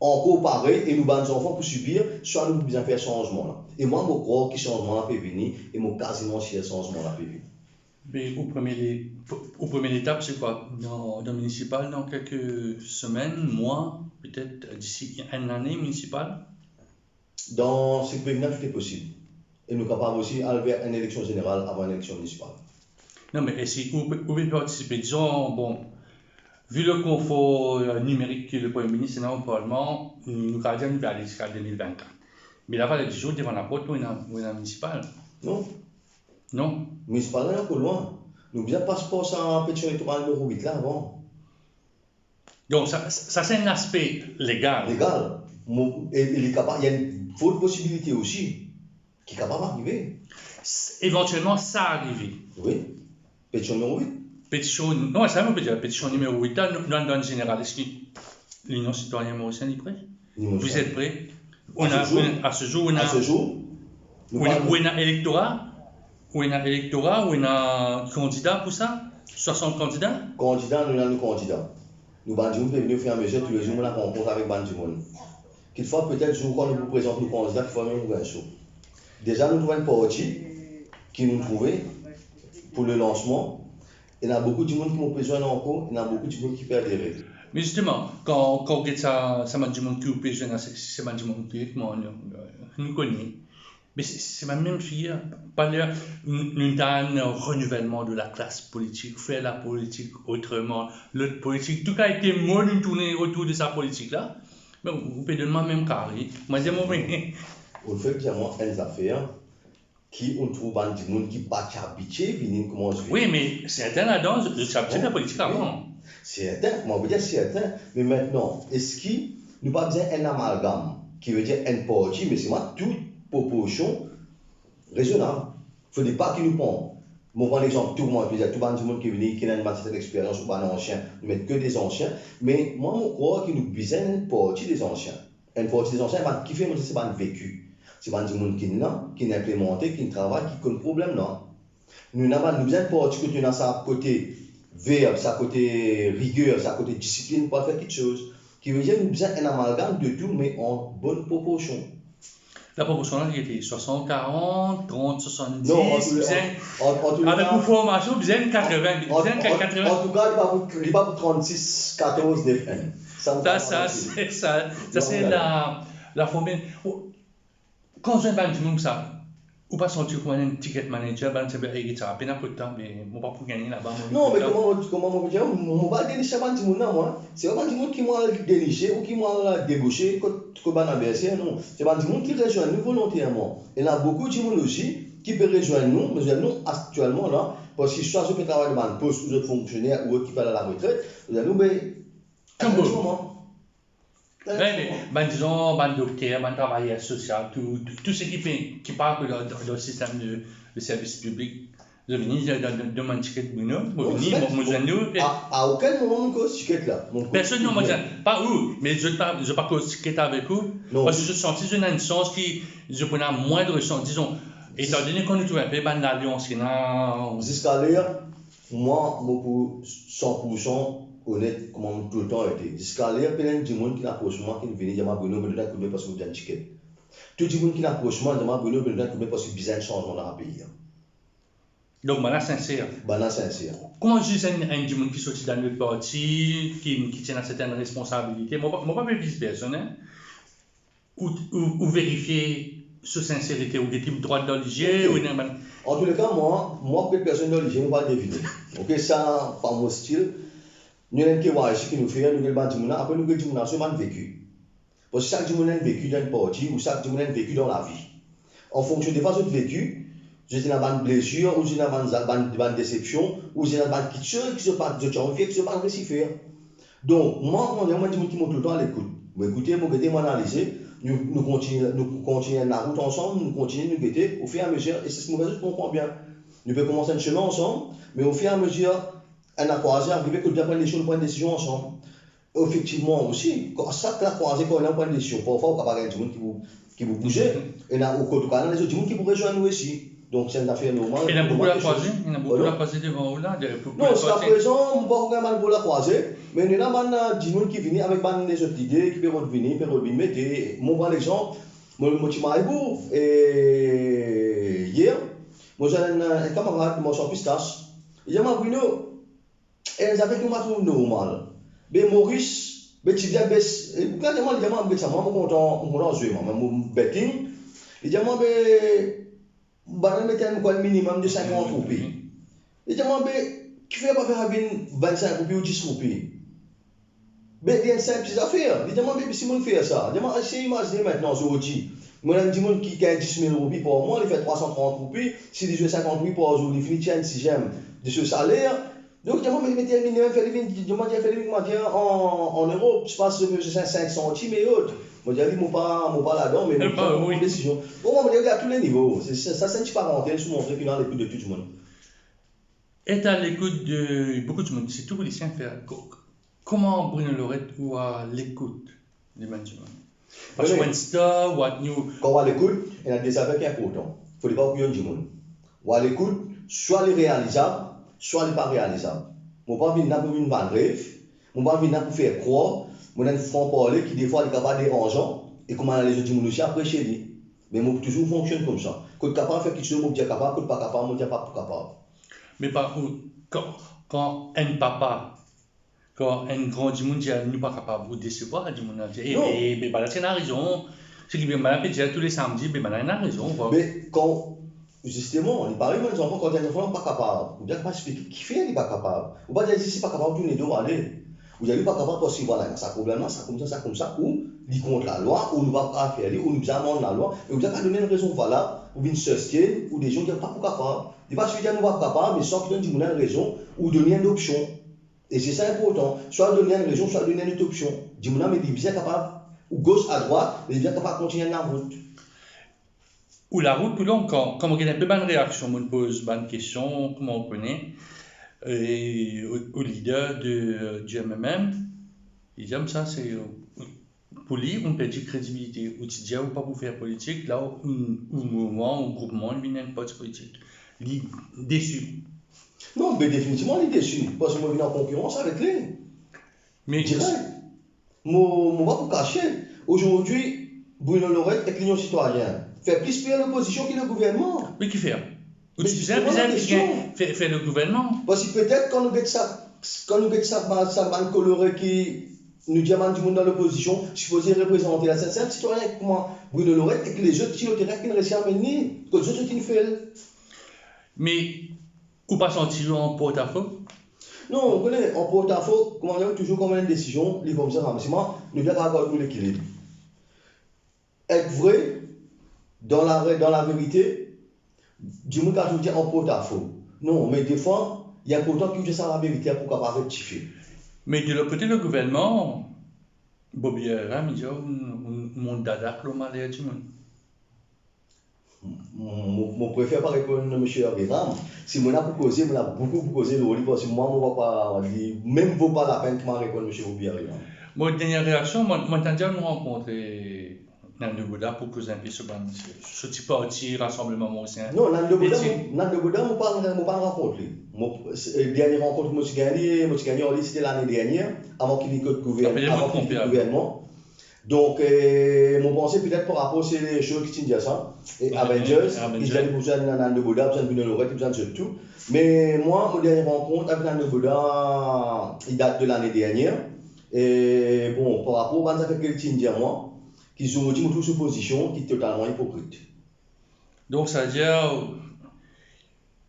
ankor parey e nou bann zanfan pou sibir, swa nou pou bizin fer sanzman la. E mwa, mo krwar ki sanzman la pe vini, e mo kaziman sir sanzman la pe vini. Me ou premie le-, ou premie letap, se kwa? Dan, dan minisipal, dan kelke semenn, mwa, petet disi enn lane, minisipal? Dan seki pe vini, tou e posib. E nou kapav osi al ver enn eleksion zeneral avan enn eleksion minisipal. Non, me eski ou pe, ou pe partisipe, dizon, bon, vi le konfor, eh, nimerik ki le Premie Minis ena o parlman, nou, nou kapav dir nou pe ale ziska de mil vennkat. Me la, valeur di zour, devan laport, ou ena, ou ena minisipal. Non. Non. Minisipal la, ankor lwin. Nou bizin pas par sa petision elektoral nimero wit la avan. Donk, sa, sa, sa se enn laspe legal. Legal. Mo-, e, e li kapav, ena enn fort posibilite osi ki kapav arive. S-, evantielman, sa arive. Wi. Petision nimero wit. Petision, non, sa, nou pe dir, petision nimero wit la, nou, nou, nou zeneral, eski Linion Sitwayinn Morisien li pre? Ni mo Vous êtes prêts? On a, a se zour, on a, a se zour, nou ou ena, pa ou ena elektora, ou ena elektora, ou ena kandida pou sa? Swasant kandida? Kandida, nou ena nou kandida. Nou bann dimoun pe vini ofiramezir, toulezour mo ena rankont avek bann dimoun. Kitfwa, petet, zour kan nou pou prezant nou kandida, kitfwa mem nou gagn so. Deza, nou trouv enn parti ki nou trouve pou le lansman, ena boukou dimoun ki mo pe zwenn ankor, ena boukou dimoun ki pe adere. Me zisteman, kan, kan ou get sa, sa bann dimoun ki ou pe zwenn, se, se bann dimoun ki, kouma, nou, nou kone. Me se, se bann mem figir. Par ler nou, nou tann renouvellement de la classe politique, faire la politique autrement, lot politik, tou kalite mo nou tourne otour de sa politik la. Me ou, ou pe donn mwa mem kari. Mwa, dir mwa, me ou fek dir mwa enn zafer, ki ou trouv bann dimoun ki pa ti abitie vini, koumans vini. Wi, me sertin ladan, zot, zot ti abitie dan politik avan. Sertin, mo pe dir sertin, me aster, eski nou pa bizin enn amalgam, ki vedir enn parti, me selman tou proporsion rezonab. Fode pa ki nou pran, mo pran lexanp, tou, mo pe dir, tou bann dimoun ki vini, ki ena enn bann sertin lexperyans, ou bann ansien, nou met ke de zansien, me mwa, mo krwar ki nou bizin enn parti de zansien. Enn parti de zansien, bann ki fer, mo dir, se bann veki. Se bann dimoun ki la, ki inplimante, ki travay, ki konn problem la. Nou ena bann, nou bizin parti kot nou ena sa kote verb, sa kote riger, sa kote disiplin pou al fer kiksoz. Ki vedir nou bizin enn amalgam de tou, me an bonn proporsion. La proporsion la, li ete swasant karant, trant swasanndis, non, an tou, bizin, an, an tou avek ka, ou formasion, bizin katrevin, an, bizin an, katreven. An tou ka, li pa pou, li pa pou trannsis katorz nef enn. Sa, sa, se, sa, sa, se la, la formil. Kan ou zwenn bann dimoun koumsa, ou pa santi ou kouma enn ticket manager, bann ti pe egi sa, pena kot la, me mo pa pou gagne laba, mo... Non, me kouma mo, kouma mo pe dir, mo, mo pa al denize sa bann dimoun la, mwa. Se pa bann dimoun ki mo al denize ou ki mo al debouse kot, kot bann adverser, non. Se bann dimoun ki rezwenn nou volonterman. Ena boukou dimoun osi ki pe rezwenn nou, rezwenn nou aktielman la, parski swa zot pe travay dan bann pos ou zot fonksioner ou zot ki pe al laretret, rezwenn nou, be, an se moman. Wi, me bann, dizon, bann dokter, bann travayer sosial, tou, tou, tou seki pe, ki pa dan, dan, dan sistem de, de servis piblik, zot vini, zot donn, donn, donn mwa enn ticket Bruno, mo vini, mo, mo zwenn ou, a, a okenn moman mo koz ticket la. Personn, non, mo dir, pa ou, me zot pa, zot pa koz ticket avek ou, non, parski zot santi zot ena enn sans ki, zot pou ena mwin de sans, dizon, Etandone kan nou trouv inpe bann lalians ki ena, ziska ler, mwa, mo pou san pou san onet, kouma mo toultan ete. Ziska ler, pena enn dimoun ki apros mwa, ki vini dir mwa, "Bruno, mo donn twa koudme parski mo bizin enn tiket." Tou dimoun ki apros mwa, dir mwa, "Bruno, mo donn twa koudme parski bizin enn sanzman dan lapei." Donk, bann la sinser. Bann la sinser. Kouma zis enn, enn dimoun ki sorti dan enn lot parti, ki, ki ti ena sertenn responsabilite, mo pa, mo pa pe viz personn, hein. Ou, ou, ou verifie so sinserite, ou get li drwat dan lizie, ok, ou ena bann... An tou le ka, mwa, mwa, pou get personn dan lizie, mo pa devine. Ok, sa pa mo stil. Nou ena enn K Y C ki nou fer, nou get bann dimoun la, apre nou get dimoun la so bann veki. Parski sak dimoun ena enn veki dan enn parti, ou sak dimoun ena enn veki dan lavi. An fonksion de sa zot veki, zot ena bann blesir, ou zot ena bann za-, bann, bann desepsion, ou zot ena bann kiksoz ki zot pa, zot ti anvi fer, ki zot pa resi fer. Donk, mwa, kouma dir, mwa, dimoun ki mo toultan alekout. Mo ekoute, mo gete, mo analize, nou, nou kontinie, nou kontinie larout ansam, nou kontinie, nou gete, ofiramezir, e se sa mo pe fer, zot konpran bien. Nou pe koumans enn sime ansam, me ofiramezir, enn lakrwaze arive, kot nou pran desizion, nou pran desizion ansam. Efektivman osi, kan sak lakrwaze, kan nou pran desizion, parfwa ou kapav gagn dimoun ki pou, ki pou bouze, ena ou kot ou kapav gagn lezot dimoun ki pou rezwenn ou osi. Donk, se enn zafer normal. Ena boukou lakrwaze, ena boukou lakrwaze devan ou la, de, pou, pou... Non, ziska prezan, mo pa gagn bann gro lakrwaze, me ena bann, eh, dimoun ki vini avek bann lezot lide, ki pe rod vini, pe rod vini mete. Mo pran lexanp, mo, mo ti Maribour, e, yer, mo zwenn enn, enn kamarad, Marsan Pistas. Li dir mwa, "Bruno, enn zafer ki mo pa trouv normal. Be Moris, be ti vinn bes, e, boukou la demann, li dir mwa, get sa, mwa, mo kontan, mo kontan zwe, mwa, mo betting." Li dir mwa, be, bann la met enn, kwa, minimem de sinkant roupi. Li dir mwa, be, kifer pa fer vinn vennsink roupi ou dis roupi? Be, li enn sinp ti zafer. Li dir mwa, be, si mo fer sa, li dir mwa, esey imazine aster, zordi, mo ena enn dimoun ki gagn dis mil roupi par mwa, li fer trwa san trant roupi, si li zwe sinkant roupi par zour, li fini tir enn siziem de so saler, Donk, li dir mwa, met, met minimem, fer li vinn, li dir mwa, fer li vinn, kouma dir, an, an euro, ti pas, euh, sink, sink santim e ot. Mo dir li, mo pa, mo pa ladan, me mo pa, wi, pran desizion. Bon, mwa, mo dir li, a tou le nivo. Se, se, sa, se enn ti parantez pou montre ki nou alekout de tou dimoun. Et à l'écoute de beaucoup de monde, c'est tout politicien faire. Co-, comment Bruno Lorette ou à l'écoute de bann dimoun? Parski enn star, ou enn nou... Kan ou alekout, ena de zafer ki inportan. Fode pa ou kwiyon dimoun. Ou alekout, swa li realizab, swa li pa realizab. Mo pa vinn la pou vinn vann rev, mo pa vinn la pou fer krwar, mo ena enn fran parle ki defwa li kapav deranzan, e kouma lezot dimoun osi apresie li. Me mo pou touzour fonksionn koumsa. Kot kapav fer kiksoz, mo pou dir kapav, kot pa kapav, mo dir pa pou kapav. Me pa ou, kan, kan enn papa Kan enn gran dimoun dir, "Nou pa kapav," ou desevwar dimoun la, dir, "Eh, be, be, bann la ti ena rezon. Seki bann la pe dir tou le samdi, be, bann la ena rezon, kwa." Me kan, zisteman, li parey bann zanfan, kan enn zanfan pa kapav, ou bizin kapav explike kifer li pa kapav. Ou pa dir zis li pa kapav, tourn do ale. Ou dir li pa kapav parski, vwala, ena sa problem la, sa koumsa, sa koumsa, ou li kont lalwa, ou nou pa kapav fer li, ou nou bizin amann lalwa, e ou bizin kapav donn enn rezon valab, ou vinn sostenn, ou dezirab dir pa pou kapav. Li pa sifi dir nou pa pou kapav, me san ki donn dimoun la enn rezon, ou donn li enn opsion. E se sa inportan, swa donn li enn rezon, swa donn li enn lot opsion. Dimoun la, me li bizin kapav, ou gos, a drwat, me li bizin kapav kontign larout. Ou larout pou lontan, kan mo gete inpe bann reaksion, mo poz bann kestion, kouma ou kone, e, o, o lider de, di M M M, li dir sa, se, pou li, ou perdi kredibilite. Ou ti dir ou pa pou fer politik, la ou, ou mouvman, ou groupman, li vinn enn parti politik. Li desi. Non, be definitivman li desi, parski mo vinn an konkirans avek li. Me direk. Mo, mo pa pou kasiet. Ozordi, Bruno Lorette ek Linion Sitwayien fer plis pir lopozision ki le gouvernman. Me kifer? Ou ti bizin, bizin fer, fer le gouvernman. Parski petet kan nou get sa, kan nou get sa, sa bann kolore ki nou dir bann dimoun dan lopozision sipoze reprezante la, se enn sinp sitwayin kouma Bruno Lorette ek lezot ki ti lor terin ki finn resi amenn li, kot zot, zot finn fer. Me ou pa santi ou an portafo? Non, ou kone, an portafo, kouma dir, touzour kan mo ena enn desizion, li koumsa, sa, me si mwa, nou bizin kapav gard nou lekilib. Et vre, dan la re-, dan laverite, dimoun kapav dir an portafo. Non, me defwa, li inportan ki ou dir sa laverite pou kapav rektifie. Me de lot kote, le gouvernman, Bobby Herve, li dir, ou, ou, ou mont dadak lor maler dimoun. Mo, mo, mo prefer pa reponn misie Herve Ram. Si mo ena pou koze, mo ena boukou pou koze lor li, parski mwa, mo pa, li mem vo pa lapenn ki mo reponn misie Bobby Herve Ram. Mo dernie reaksion, mo, mo tann dir nou rankontre Nando Boda pou koz inpe so bann, so ti parti Rassemblement Morisien. Non, Nando Boda, mo, Nando Boda, mo pa, mo pa rankont li. Mo, se, eh, dernie rankont mo ti gagn li, mo ti gagn li, se ti lane dernie, avan ki li kit gouvern-, avan ki li kit gouvernman. Donk, eh, mo panse petet par rapor se show ki ti dir sa, e Avengers, Avengers, li dir li pou zwenn Nando Boda, pou zwenn Bruno Lorette, pou zwenn zot tou. Me mwa, mo dernie rankont avek Nando Boda, li dat de lane dernie. E bon, par rapor bann zafer ki li ti dir mwa, ki zordi mo trouv so pozision ki totalman ipokrit. Donk, sa vedir,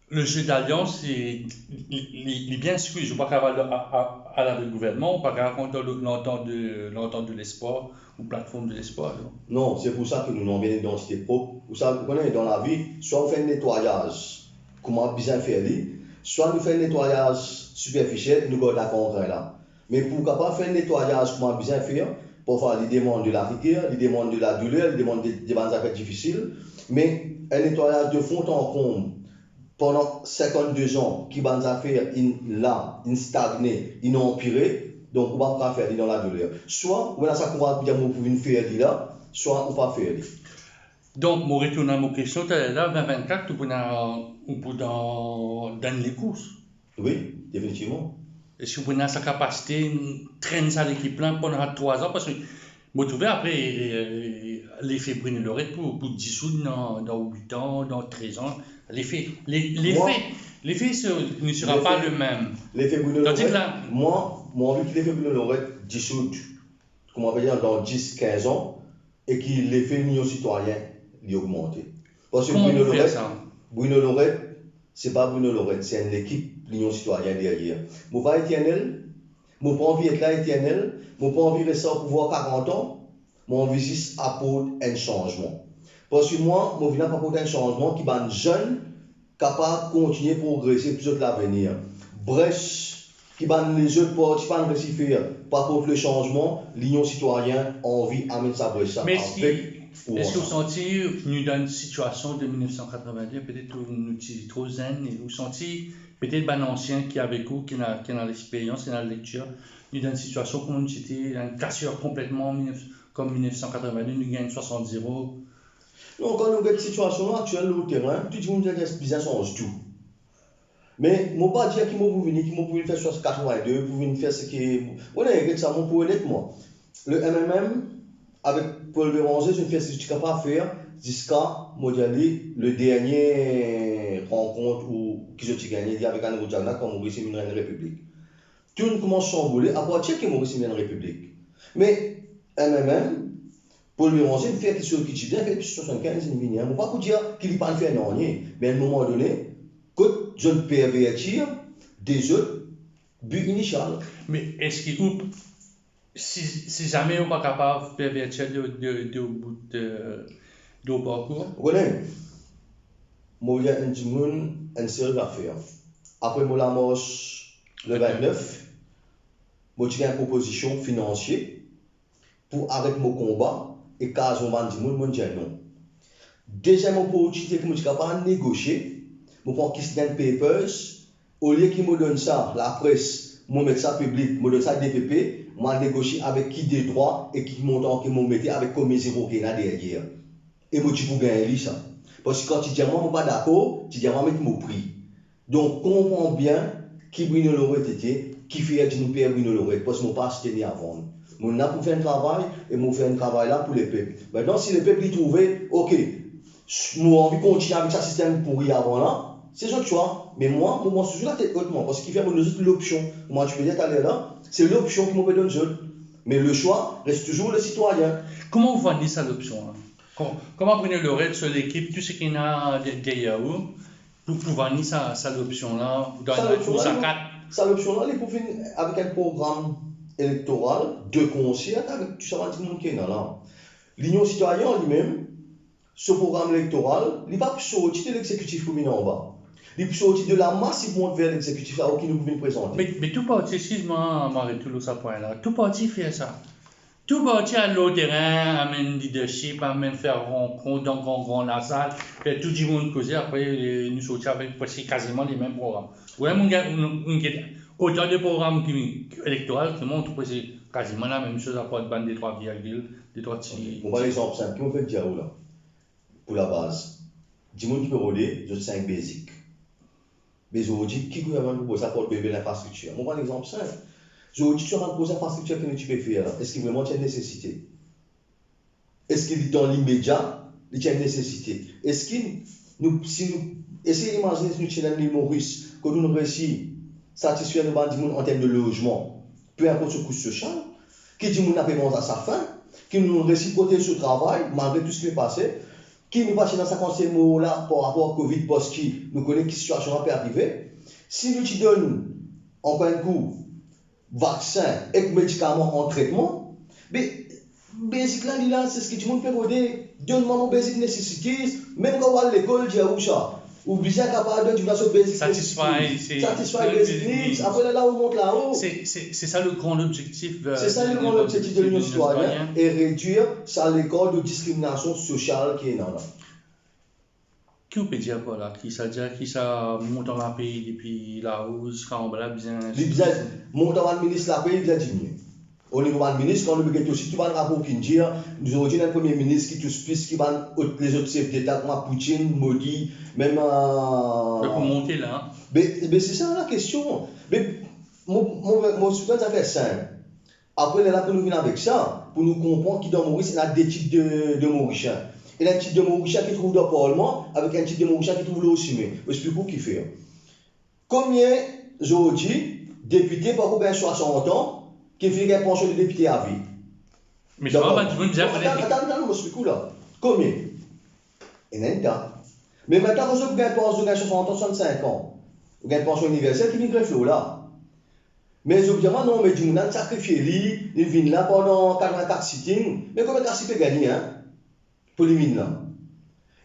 le jeu d'alliance, li, li, li, li bien squeeze, ou pa kapav al, a, a, al avek gouvernman, ou pa kapav kont lor lantant de, lantant de lespwar ou platform de lespwar, non? Non, se pou sa ki nou, nou anvi enn idantite prop. Ou sa, ou kone, dan lavi, swa ou fer enn netwayaz kouma bizin fer li, swa nou fer enn netwayaz siperfisiel, nou gard lakangren la. Me pou kapav fer netwayaz kouma bizin fer, parfwa li demann de larigor, li demann de ladouler, li demann de, de bann zafer difisil. Me enn netwayaz de fon an konb pandan sinkant-de-an ki bann zafer inn la, inn stagne, inn anpire, donk ou pa pou kapav fer li dan ladouler. Swa ou ena sa kouraz pou dir mo pou vinn fer li la, swa ou pa fer li. Donk, mo retourn a mo kestion taler la, vin vinn-kat, ou pou ena, ou pou dan, dan lekours? Wi, definitivman. Eski ou pou ena sa kapasite trenn sa lekip la pandan trwa an? Parski mo trouve apre, eh, lefe Bruno Lorette pou, pou disoud dan, dan wit an, dan trez an. Lefe, le, lefe, lefe se, ne sera pas le même. Lefe Bruno Lorette, tandis ke la, mwa, mo anvi ki lefe Bruno Lorette disoud, kouma pe dir, dan dis, kinz an, e ki lefe Linion Sitwarien li ogmante. Parski Bruno Lorette, Bruno Lorette, se pa Bruno Lorette, se enn lekip Linion Sitwarien deryer. Mo pa eternel, mo pa anvi et la eternel, mo pa anvi res o pouvwar karant an, mo anvi zis aport enn sanzman. Parski mwa, mo vinn la pou aport enn sanzman ki bann zenn kapav kontigne progrese pou zot lavenir. Bref, ki bann lezot parti pa resi fer, pou aport le sanzman, Linion Sitwarien anvi amenn sa bref sa avek ou ansam. Me eski, eski ou santi nou dan enn sitiasion de mil nef san katrovin-de, petet nou, nou ti tro zenn, e ou santi petet bann ansien ki avek ou, ki ena, ki ena lexperyans, ki ena lektir, nou dan enn sitiasion kouma nou ti ete, enn kasier konpletman, mil nef, kom mil nef san katrovin-de, nou gagn swasant zero, Non, kan nou get sitiasion aktiel lor terin, tou dimoun bizin, bizin sanz tou. Me mo pa dir ki mo pou vini, ki mo pou vinn fer swa katrovin-de, pou vinn fer seki, mo, mo, get sa, mo pou onet mwa. Le M M M avek Paul Bérenger, zot inn fer seki zot ti kapav fer ziska, mo dir li, le dernie rankont ou ki zot ti gagne, li avek Anne Rodiagna, kan Moris inn vinn enn repiblik. Tou inn koumans sanboule apartir ki Moris inn vinn enn repiblik. Me M M M, Paul Bérenger inn fer kiksoz ki ti bien, fer depi swasannkinz inn vini, mo pa pou dir ki li pa'nn fer nanye, me enn moman done, kot zot pervertir de zot bi inisial. Me eski ou, si, si zame ou pa kapav pervertir de, de, de bout, de, de parkour? Ou kone, mo enn dimoun, enn seri zafer. Apre mo lamars le vintnef, mo ti gagn enn propozision finansie pou aret mo konba e kaz mo bann dimoun, mo dir non. Deziem oportinite ki mo ti kapav negosie, mo pran Kisnen Papers, olie ki mo donn sa lapres, mo met sa piblik, mo donn sa D P P, mo al negosie avek ki de drwa e ki montan ki mo mete avek komi zero ki ena deryer. E mo ti pou gagn li sa. Parski kan ti dir mwa mo pa dakor, ti dir mwa met mo pri. Donk, konpran bien ki Bruno Lorette ete, kifer dimoun per Bruno Lorette, parski mo pa aste ni a vann. Mo la pou fer enn travay, e mo fer enn travay la pou lepep. Aster, si lepep li trouve, ok, s-, mo anvi kontigne avek sa sistem pouri avan la, se zot swa. Me mwa, mo, mo touzour latet ot mwa, parski kifer mo donn zot lopsion. Kouma ti pe dir taler la, se lopsion ki mo pe donn zot. Me leswa res touzour le sitwayin. Kouma ou vann li sa lopsion la? Kom-, kouma Bruno Lorette, so lekip, tou seki ena de-, deryer ou, pou, pou vann li sa, sa lopsion la, ou donn sa lopsion la, sa li pou, kat. Sa lopsion la, li pou vinn avek enn program elektoral de konser avek tou sa bann dimoun ki ena la. Linion Sitwayin limem, so program elektoral, li pa pou sorti de lexekitif pou vinn anba. Li pou sorti de lamas, li pou mont ver lexekitif la, ki nou pou vinn prezante. Me, me tou parti, eskiz mwa, mo aret ou lor sa pwin la. Tou parti fer sa. Tou parti al lor terin, amenn leadership, amenn fer rankont dan gran, gran lasal, fer tou dimoun koze, apre, eh, nou sorti avek preske kaziman lemem program. Ou mem, ou gagn, ou, ou gagn otan de program ki, ki elektoral, ki mont preske kaziman lamem soz, apar bann de trwa virgil, de trwa ti. Ok. Mo pran lexanp sinp, ki mo fek dir ou la, pou labaz. Dimoun ki pe rode, zot sink basic. Me zordi, ki gouvernman pou propoz apar bebe linfrastriktir? Mo pran lexanp sinp. Zordi, ti ann propoz linfrastriktir ki nou ti pe fer la, eski vreman ti enn nesesite? Eski li dan limedia, li ti enn nesesite? Eski nou, si nou, esey imazine si nou ti ena enn Lil Moris, kot nou resi satisfer nou bann dimoun an term de lozman, pe inport so kous sosial, ki dimoun inn pe manz a sa fin, ki nou resi protez so travay, malgre tou seki pe pase, ki nou pa ti ena sa kantite mor la par rapor a Covid, parski nou kone ki sitiasion la pe arive. Si nou ti donn, ankor enn kou, vaksin ek medikaman an tretman, be, basic la, li la, se seki dimoun pe rode, donn mwa mo basic necessities, mem kan ou al lekol, dir ou sa, ou bizin kapav donn dimoun la so basic necessities. Satisfy, se, satisfy basic needs, apre la, la ou mont lao. Se, se, se sa le gran lobzektif, euh, se sa le gran lobzektif de Linion Sitwayen, e redwir sa lekor de diskriminasion sosial ki ena la. Ki ou pe dir par la? Ki sa dir, ki sa montan lapey depi lao ziska anba la bizin... Li bizin, montan bann minis lapey bizin diminye. O nivo bann minis, kan nou pe get osi tou bann rapor ki'nn dir, nou zordi ena enn premie minis ki tous plis ki bann ot, lezot sef deta, kouma Poutine, Modi, mem, euh... Be pou monte la. Be, be se sa lakestion. Be mo, mo, mo, mo sipoze zafer sinp. Apre, lerla pou nou vinn avek sa, pou nou konpran ki dan Moris, ena de tip de, de Morisien. Ena enn tip de Morisien ki trouv dan parlman, avek enn tip de Morisien ki trouv lor sime. Mo explik ou kifer. Konbien zordi depite pa pou gagn swasant an, ki finn gagn pansion de depite avi? Me sa, dan parlman. Atann, atann, atann, mo explik ou la. Konbien? Ena enn ta. Me mintnan, kan zot pou gagn pansion, gagn swasant an, swasannsink an, pou gagn pansion iniversel, ki vinn gref lor la. Me zot dir mwa, non, me dimoun la sakrifie li, li vinn la pandan katrevin-kat sitting, me konbien kas li pe gagne, hein, pou li vinn la?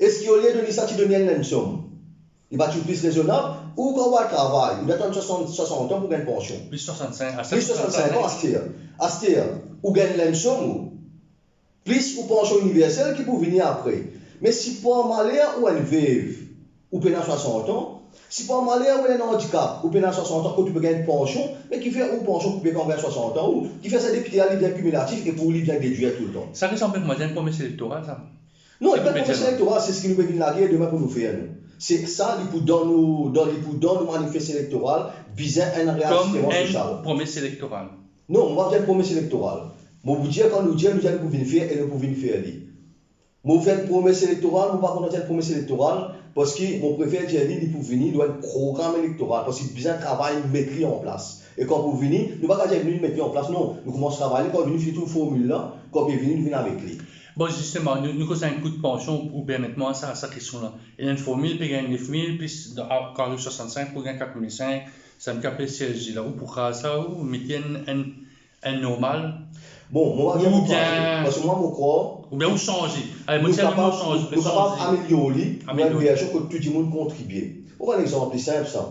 Eski olie donn li sa, ti donn li enn lemsom? Li pa ti pli rezonab? Ou kan ou al travay, ou bizin atann swasant, swasant an pou gagn pansion. Plis swasant-sink, plis swasant-sink an, aster, aster, ou gagn lemsom, ou plis ou pansion iniversel ki pou vini apre. Me si par maler ou enn vev, ou pena swasant an, si par maler ou ena enn andikap, ou pena swasant an, kot ou pe gagn pansion, me kifer ou pansion koupe kan ou gagn swasant an, ou kifer sa depite la, li bien kimilatif e pou li bien dedwir toultan? Sa ki sanble mwa enn promes elektoral, sa. Non, li pa enn promes elektoral, se seki nou pe vinn lage demin pou nou fer, nou. Se sa, li pou dan nou, dan, li pou dan nou manifes elektoral, bizin enn reajisman sosial. Kom enn promes elektoral. Non, mo pa dir promes elektoral. Mo pou dir, kan nou dir, nou dir nou pou vinn fer e nou pou vinn fer li. Mo fer promes elektoral, mo pa kontan dir promes elektoral, parski mo prefer dir li, li pou vini, li pou enn program elektoral, parski bizin travay, met li an plas. E kan pou vini, nou pa kapav dir vini, met li an plas, non. Nou koumans travay li, kan vini, fini trouv formil la, kan pe vini, nou vinn avek li. Bon, zisteman, nou, nou koz enn kou pansion, ou permet mwa sa, sa kestion la. Ena enn formil, pe gagn nef mil, plis, a, kan ariv swasant-sink, pou gagn kat mil sink, sa enn ka pe servi la, ou pou kraz sa, ou mete enn, enn, enn normal. Bon, mo pa dir pou kraze, parski mwa, mo krwar, oubien ou sanze. Ale, mo dir nou kapav, nou kapav amelior li, nou enn version kot tou dimoun kontribie. Mo pran enn lexanp, li sinp sa.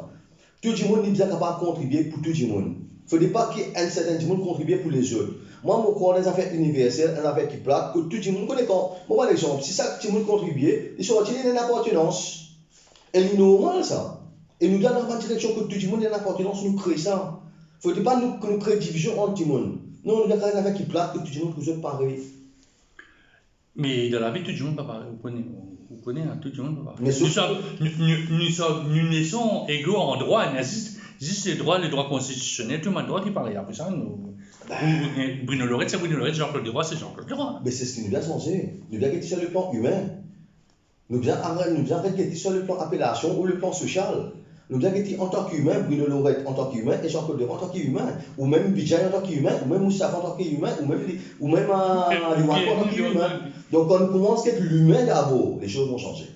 Tou dimoun li bizin kapav kontribie pou tou dimoun. Fode pa ki enn serten dimoun kontribie pou lezot. Mwa, mo krwar dan zafer iniversel, enn zafer ki plat, kot tou dimoun, kone kan, mo pran lexanp, si sak dimoun kontribie, li sorti, li ena enn apartenans. E li normal sa. E nou dan enn direksion kot tou dimoun ena enn apartenans, nou kre sa. Fode pa nou, nou kre divizion ant dimoun. Non, nou dan enn zafer ki plat, kot tou dimoun trouv zot parey. Me dan lavi, tou dimoun pa parey, ou kone, ou kone, hein, tou dimoun pa parey. Me nou, nou, nou, nou neson ego an drwa, ena zis, zis le drwa, le drwa konstitisionel, tou bann drwa ki parey. Apre sa, nou, ou, ou, Bruno Lorette, se Bruno Lorette, Jean-Claude Leroy, se Jean-Claude Leroy. Me se seki nou bizin sanze. Nou bizin get li sir le plan imin. Nou bizin aret, nou bizin aret get li sir le plan apelasion ou le plan sosial. Nou bizin get li antan ki imin, Bruno Lorette antan ki imin e Jean-Claude Leroy antan ki imin, ou mem Vijay antan ki imin, ou mem Moustapha antan ki imin, ou mem li, ou mem, euh, Liwankou antan ki imin. Donk, kan nou koumans get limin dabor, les choses vont changer.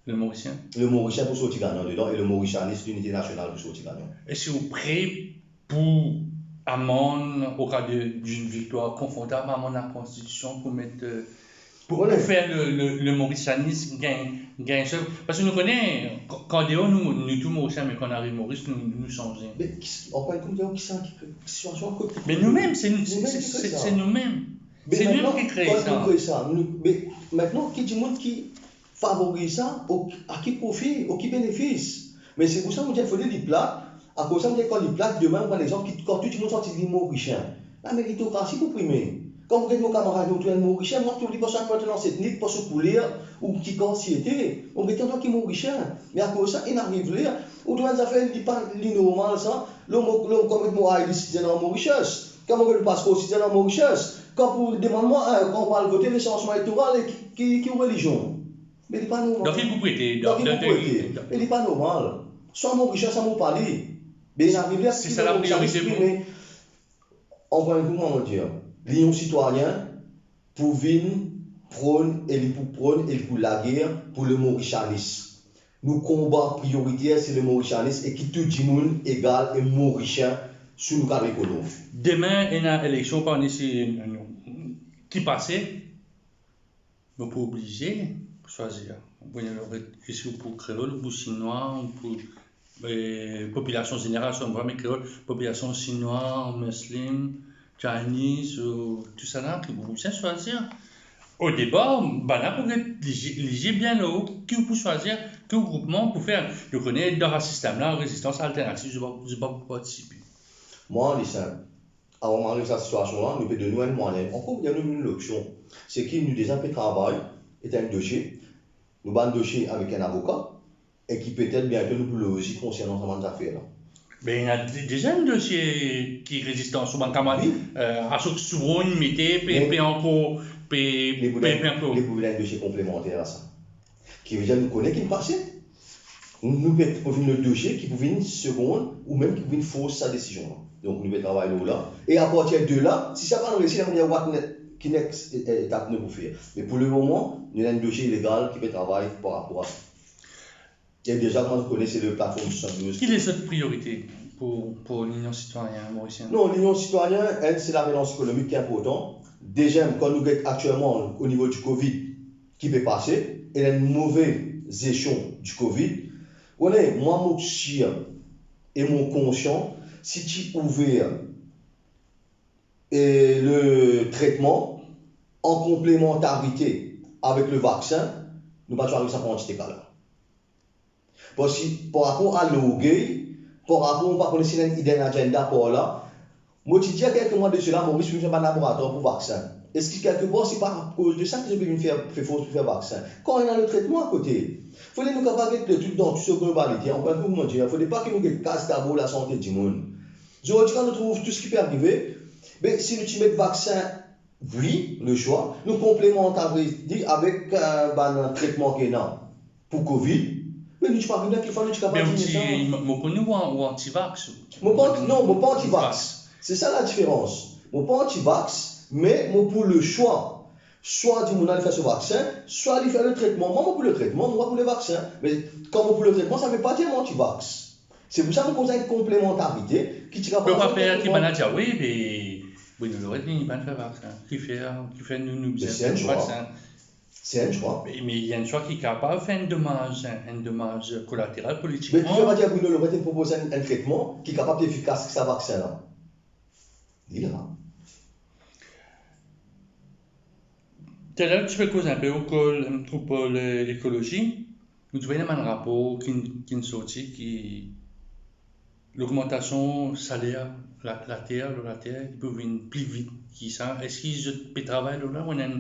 Le Morisien. Le Morisien pou sorti gagnan dedan e le Morisianis, linite nasional pou sorti gagnan. Eski ou pre pou amann, o ka de, d'une victoire confortable, amann lakonstitision pou met, euh, pou, pou fer le, le, le Morisianis gagn, gagn sa. Parski nou kone, kan, kan deor nou, nou tou Morisien, me kan nou ariv Moris, nou, nou sanze. Me ki, ankor enn kou, kisa ki kre, ki sitiasion kot... Me noumem, se nou, se, se, se, se noumem. Se nou ki kree sa. Be mintnan, ki dimoun ki favoriz sa, o, a ki profi, o ki benefis? Me se pou sa mo dir, fode li plat, akoz sa mo dir, kan li plat, demin, mo pran lexanp, ki, kan tou dimoun santi li Morisien, lameritokrasi pou prime. Kan mo get mo kamarad, mo trouv enn Morisien, mo trouv li pa so apartenans etnik, pa so kouler, ou ki kar li ete, mo get li antan ki Morisien. Me akoz sa, inn ariv ler, ou trouv enn zafer, li pa, li normal sa, lor mo, lor, kan mo get mo I D citizen an Mauritius, kan mo get mo paspor citizen an Mauritius, kan pou demann mwa, eh, kan pou al vote, lesansman elektoral, e ki, ki, ki relizion? Me li pa normal. Dan ki group ou ete? Dan ki group ou ete? Me li pa normal. Swa Morisien, swa mo pa li. Be inn ariv ler, se sa lapriorite pou ou? Ankor enn kou, mo dir, Linyon Sitwarien pou vinn pronn e li pou pronn e li pou lager pou le morisianis. Nou konba prioriter, se le morisianis e ki tou dimoun egal e Morisien sou nou kav ekonom. Demin, ena eleksion parmi se, ki pase, nou pou oblize swazir. Bon, alor, eski ou pou kreol, ou pou sinwa, ou pou, eh, popilasion zeneral, si nou pa met kreol, popilasion sinwa, muslim, Chinese, ou tousala, ki pou bizin swazir. O depar, bann la pou get lizie, lizie bien lor ki ou pou swazir, ki ou groupman pou fer. Nou kone dan sa sistem la, rezistans alternativ, zot pa, zot pa pou partisipe. Mwa, li sinp. Avan mo ariv sa sitiasion la, nou pe donn nou enn mwayen. Ankor, nou donn nou lopsion. Se ki nou deza pe travay, et enn dosie. Nou bann dosie avek enn avoka, e ki petet biento nou pou loz li konsernan sa bann zafer la. Be, ena de-, deza enn dosie ki rezistans ou bann kamarad, wi, eh, asof souvan inn mete, pe, me pe ankor, pe, li pou pe, vinn, pe ankor. Li pou vinn enn dosie konplemanter a sa. Ki vedir nou kone ki pase. Nou, nou pe pou vinn lot dosie ki pou vinn segond oubien ki pou vinn fors sa desizion la. Donk, nou pe travay lor la. E apartir de la, si sa pa reysi, la, nou dir what ne-, ki next e-, e-, etap nou pou fer. Me pou lemoman, nou ena enn dosie legal ki pe travay par rapor a sa. E deza, kouma nou kone, se le platform swasanndouz. Ki lezot priorite pou, pou Linyon Sitwarien Morisien? Non, Linyon Sitwarien, enn, se larelans ekonomik ki inportan. Deziem, kan nou get aktielman o nivo di Covid ki pe pase, e enn move zestion di Covid, kone, mwa, mo sir e mo konsian, si ti ouver e le tretman an konplemantarite avek le vaksin, nou pa ti ariv sa kantite ka la. Parski par rapor a lorgey, par rapor, mo pa kone si ena enn hidden agenda par la, mo ti dir kelke mwa de sela, Moris pou fer bann laboratwar pou vaksin. Eski kelke par, se pa akoz de sa ki zot pe vinn fer, fer fors pou fer vaksin? Kan ena le tretman akote, fode nou kapav get le trik dan tou so globalite. Ankor enn kou, mo dir, fode pa ki nou get kas dabor lasante dimoun. Zordi, kan nou trouv tou seki pe arive, be, si nou ti met vaksin, wi, le swa, nou konplemantar li avek, eh, bann tretman ki ena pou Covid, me nou ti pa vinn ki fwa nou ti kapav dir sa. Me ou ti, mo, mo kone ou an-, ou anti-vax, ou? Mo pa anti-, non, mo pa anti-vax. Se sa ladiferans. Mo pa anti-vax, me mo pou le swa. Swa dimoun la li fer so vaksin, swa li fer le tretman. Mwa, mo pou le tretman, mo pa pou le vaksin. Me kan mo pou le tretman, sa ve pa dir mo anti-vax. Se pou sa nou koz enn konplemantarite ki ti kapav... Me ou pa per ki bann la dir, wi, be, Bruno Lorette, li, li pa fer vaksin. Ki fer, ki fer nou, nou bizin fer vaksin? Se enn swa. Me, me enn swa ki kapav fer enn domaz, enn, enn domaz kolateral politikman. Me ki fer pa dir Bruno Lorette propoz enn, enn tretman ki kapav efikas ki sa vaksin la? Li la. Taler ti pe koz inpe, ou koz, trouble, eh, ekolozi. Nou trouve ena bann rapor ki, ki sorti ki logmantasion saler la, later, lor later, li pou vinn pli vit ki sa. Eski zot pe travay lor la, ou ena enn,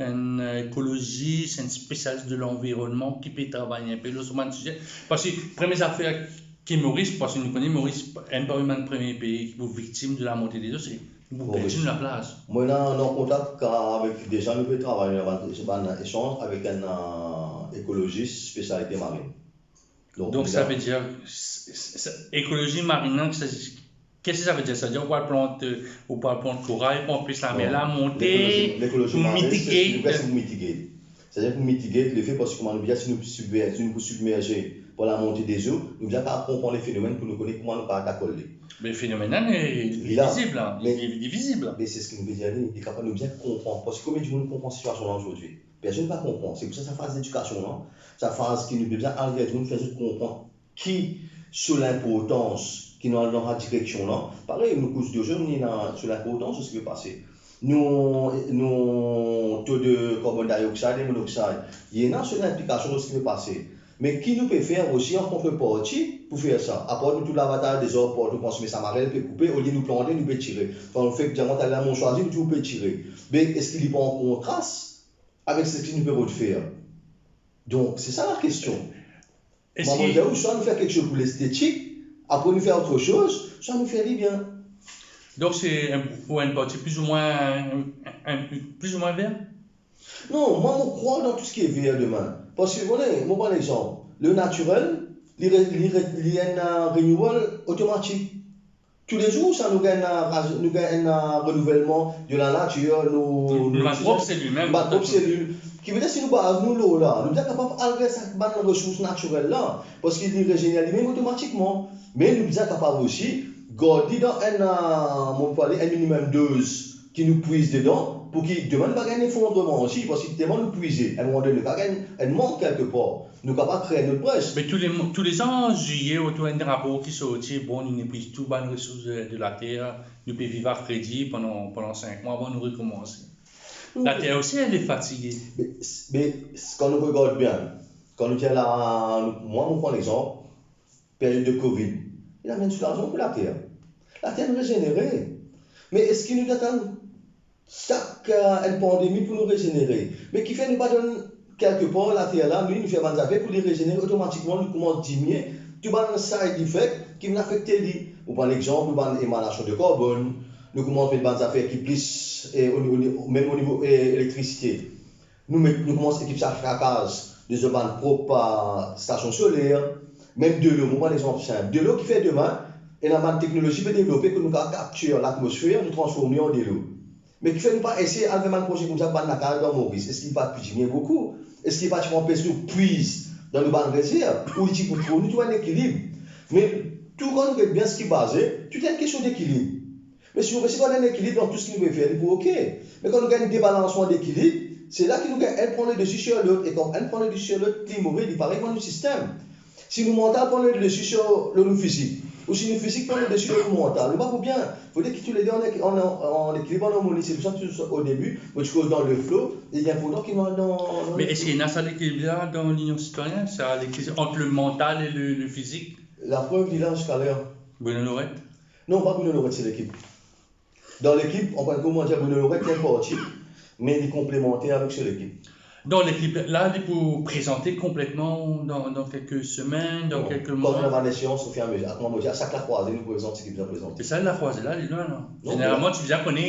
enn ekolozis, enn spesialis de lanvironnman ki pe travay inpe lor sa bann size? Parski premie zafer ki Moris, parski nou kone Moris, enn parmi bann premie pei ki pou viktim de lamonte dezo, se nou pou perdi nou laplas. Mo ena, an kontak avek, deza nou pe travay, nou ena bann, bann esanz avek enn, eh, ekolozis spesialite marinn. Donk, donk, sa ve dir, s-, s-, s-, ekolozi marinn la, sa, kisa sa ve dir? Sa ve dir ou pou al plant, eh, ou pou al plant koray pou anpes lamer la monte, pou mitige. Non, lekolozi, lekolozi marinn, se, se pou mitige. Sa ve dir pou mitige lefe, parski kouma nou bizin, si nou sibmer-, si nou pou sibmerze par lamonte dezo, nou bizin kapav konpran le fenomenn pou nou kone kouma nou kapav takol li. Me fenomenn la, li, li vizib la, li, li vizib la. Me se seki nou pe dir, li, li kapav, nou bizin konpran. Parski konbien dimoun konpran sitiasion la zordi? Personn pa konpran. Se pou sa, sa faz ledikasion la, sa faz ki nou bizin al ver dimoun, fer zot konpran ki so linportans ki nou al dan sa direksion la. Parey, nou koz de zour, nou ena so linportans de seki pase. nou, nou to de carbon dioxide e monoxide. Ena so inplikasion dan seki pe pase. Me ki nou pe fer osi an kontreparti pou fer sa? Apar nou tou lav atar dezor partou, kouma sime sa marel pe koupe, olie nou plante, nou pe tire. Kan nou fer diaman, talè lamon swazir, nou tou pe tire. Me eski li pa an kontras avek seki nou pe rod fer? Donk, se sa lakestion. Mwa, mo dir, swa nou fer kiksoz pou lestetik, apre nou fer otre soz, swa nou fer li bien. Donk, se enn, pou enn parti pli ou mwin, enn, enn, pli ou mwin ver? Non, mwa, mo krwar dan tou seki ver demin. Parski, ou kone, mo pran enn exanp. Le natirel, li re-, li re-, li enn, euh, renewal otomatik. Toulezour, sa nou gagn, euh, raz-, nou gagn enn, euh, renouvelman de la natir, nou, nou, nou bann prop selil mem. Bann prop selil. Ki vedir, si nou baz nou lor la, nou bizin kapav al ver sa bann resours natirel la, parski li rezener limem otomatikman. Me nou bizin kapav osi gard li dan enn, euh, mo pou ale enn minimem doz ki nou pwiz dedan, pou ki demin nou pa gagn efondreman osi, parski telman nou pwize, enn moman done, nou kapav gagn enn mank kelkepar. Nou kapav kre enn lot bres. Me tou le mo-, tou le an, zilye, ou trouv enn rapor ki sorti, bon, nou inn pwiz tou bann resours de, de later, nou pe viv a kredi pandan, pandan sink mwa avan nou rekomanse. Non, later osi, li fatige. Me, me, kan nou regard bien, kan nou dir la, mwa, mo pran lexanp, period de covid, li amenn soulazman pou later. Later inn rezenere. Me eski nou atann sak, euh, enn pandemi pou nou rezenere? Me kifer nou pa donn kelkepar later la, nou, nou fer bann zafer pou li rezenere otomatikman, nou koumans diminye tou bann side effect ki vinn afekte li. Ou pran lexanp, nou bann emanasion de karbonn, nou koumans met bann zafer ki plis, eh, o, o, mem o nivo, eh, elektrisite. Nou met, nou koumans ekip sa frakaz de zot bann prop, euh, stasion soler, mem delo. Mo pran lexanp sinp. Delo ki fer demin, ena bann teknolozi pe devlope kot nou kapav kaptir latmosfer, nou transform li an delo. Me kifer nou pa esey al fer bann proze koumsa, bann lakaz dan Moris? Eski li pa ti diminye boukou? Eski li pa ti pou anpes nou pwiz dan nou bann rezerv? Ou li ti pou trouv nou trouv enn ekilib? Me tou kan nou get bien seki baze, tou enn kestion dekilib. Me si nou resi gard enn ekilib dan tou seki nou pe fer, li pou oke. Me kan nou gagn debalansman dekilib, se la ki nou gagn enn pran le desi sir lot, e kan enn pran le desi sir lot, li move, li parey kouma nou sistem. Si nou mantal pran le desi sir lor nou fizik, ou si nou fizik pran le desi lor nou mantal, nou pa pou bien. Fode ki toulede an, an, an, an ekilib, an armoni. Se pou sa ki o debi, mo ti koz dan le flow, e li inportan ki nou al dan, dan le flow. Me eski ena sa lekilib la dan Linion Sitarien, sa lekilib ant le mantal e le, le fizik? Laprev li la ziska ler. Bruno Lorette? Non, pa Bruno Lorette, se lekip. Dan lekip, anpran, kouma dir, Bruno Lorette li enn parti, me li konplemanter avek so lekip. Dan lekip la, li pou prezante konpletman dan, dan kelke semenn, dan kelke mwa? Non, kan nou ena bann eseans, ofiramezir. Kouma mo dir, a sak lakrwaze, nou prezant seki bizin prezante. E sa, lakrwaze la, li lwin, non? Non, zeneralman, ti bizin kone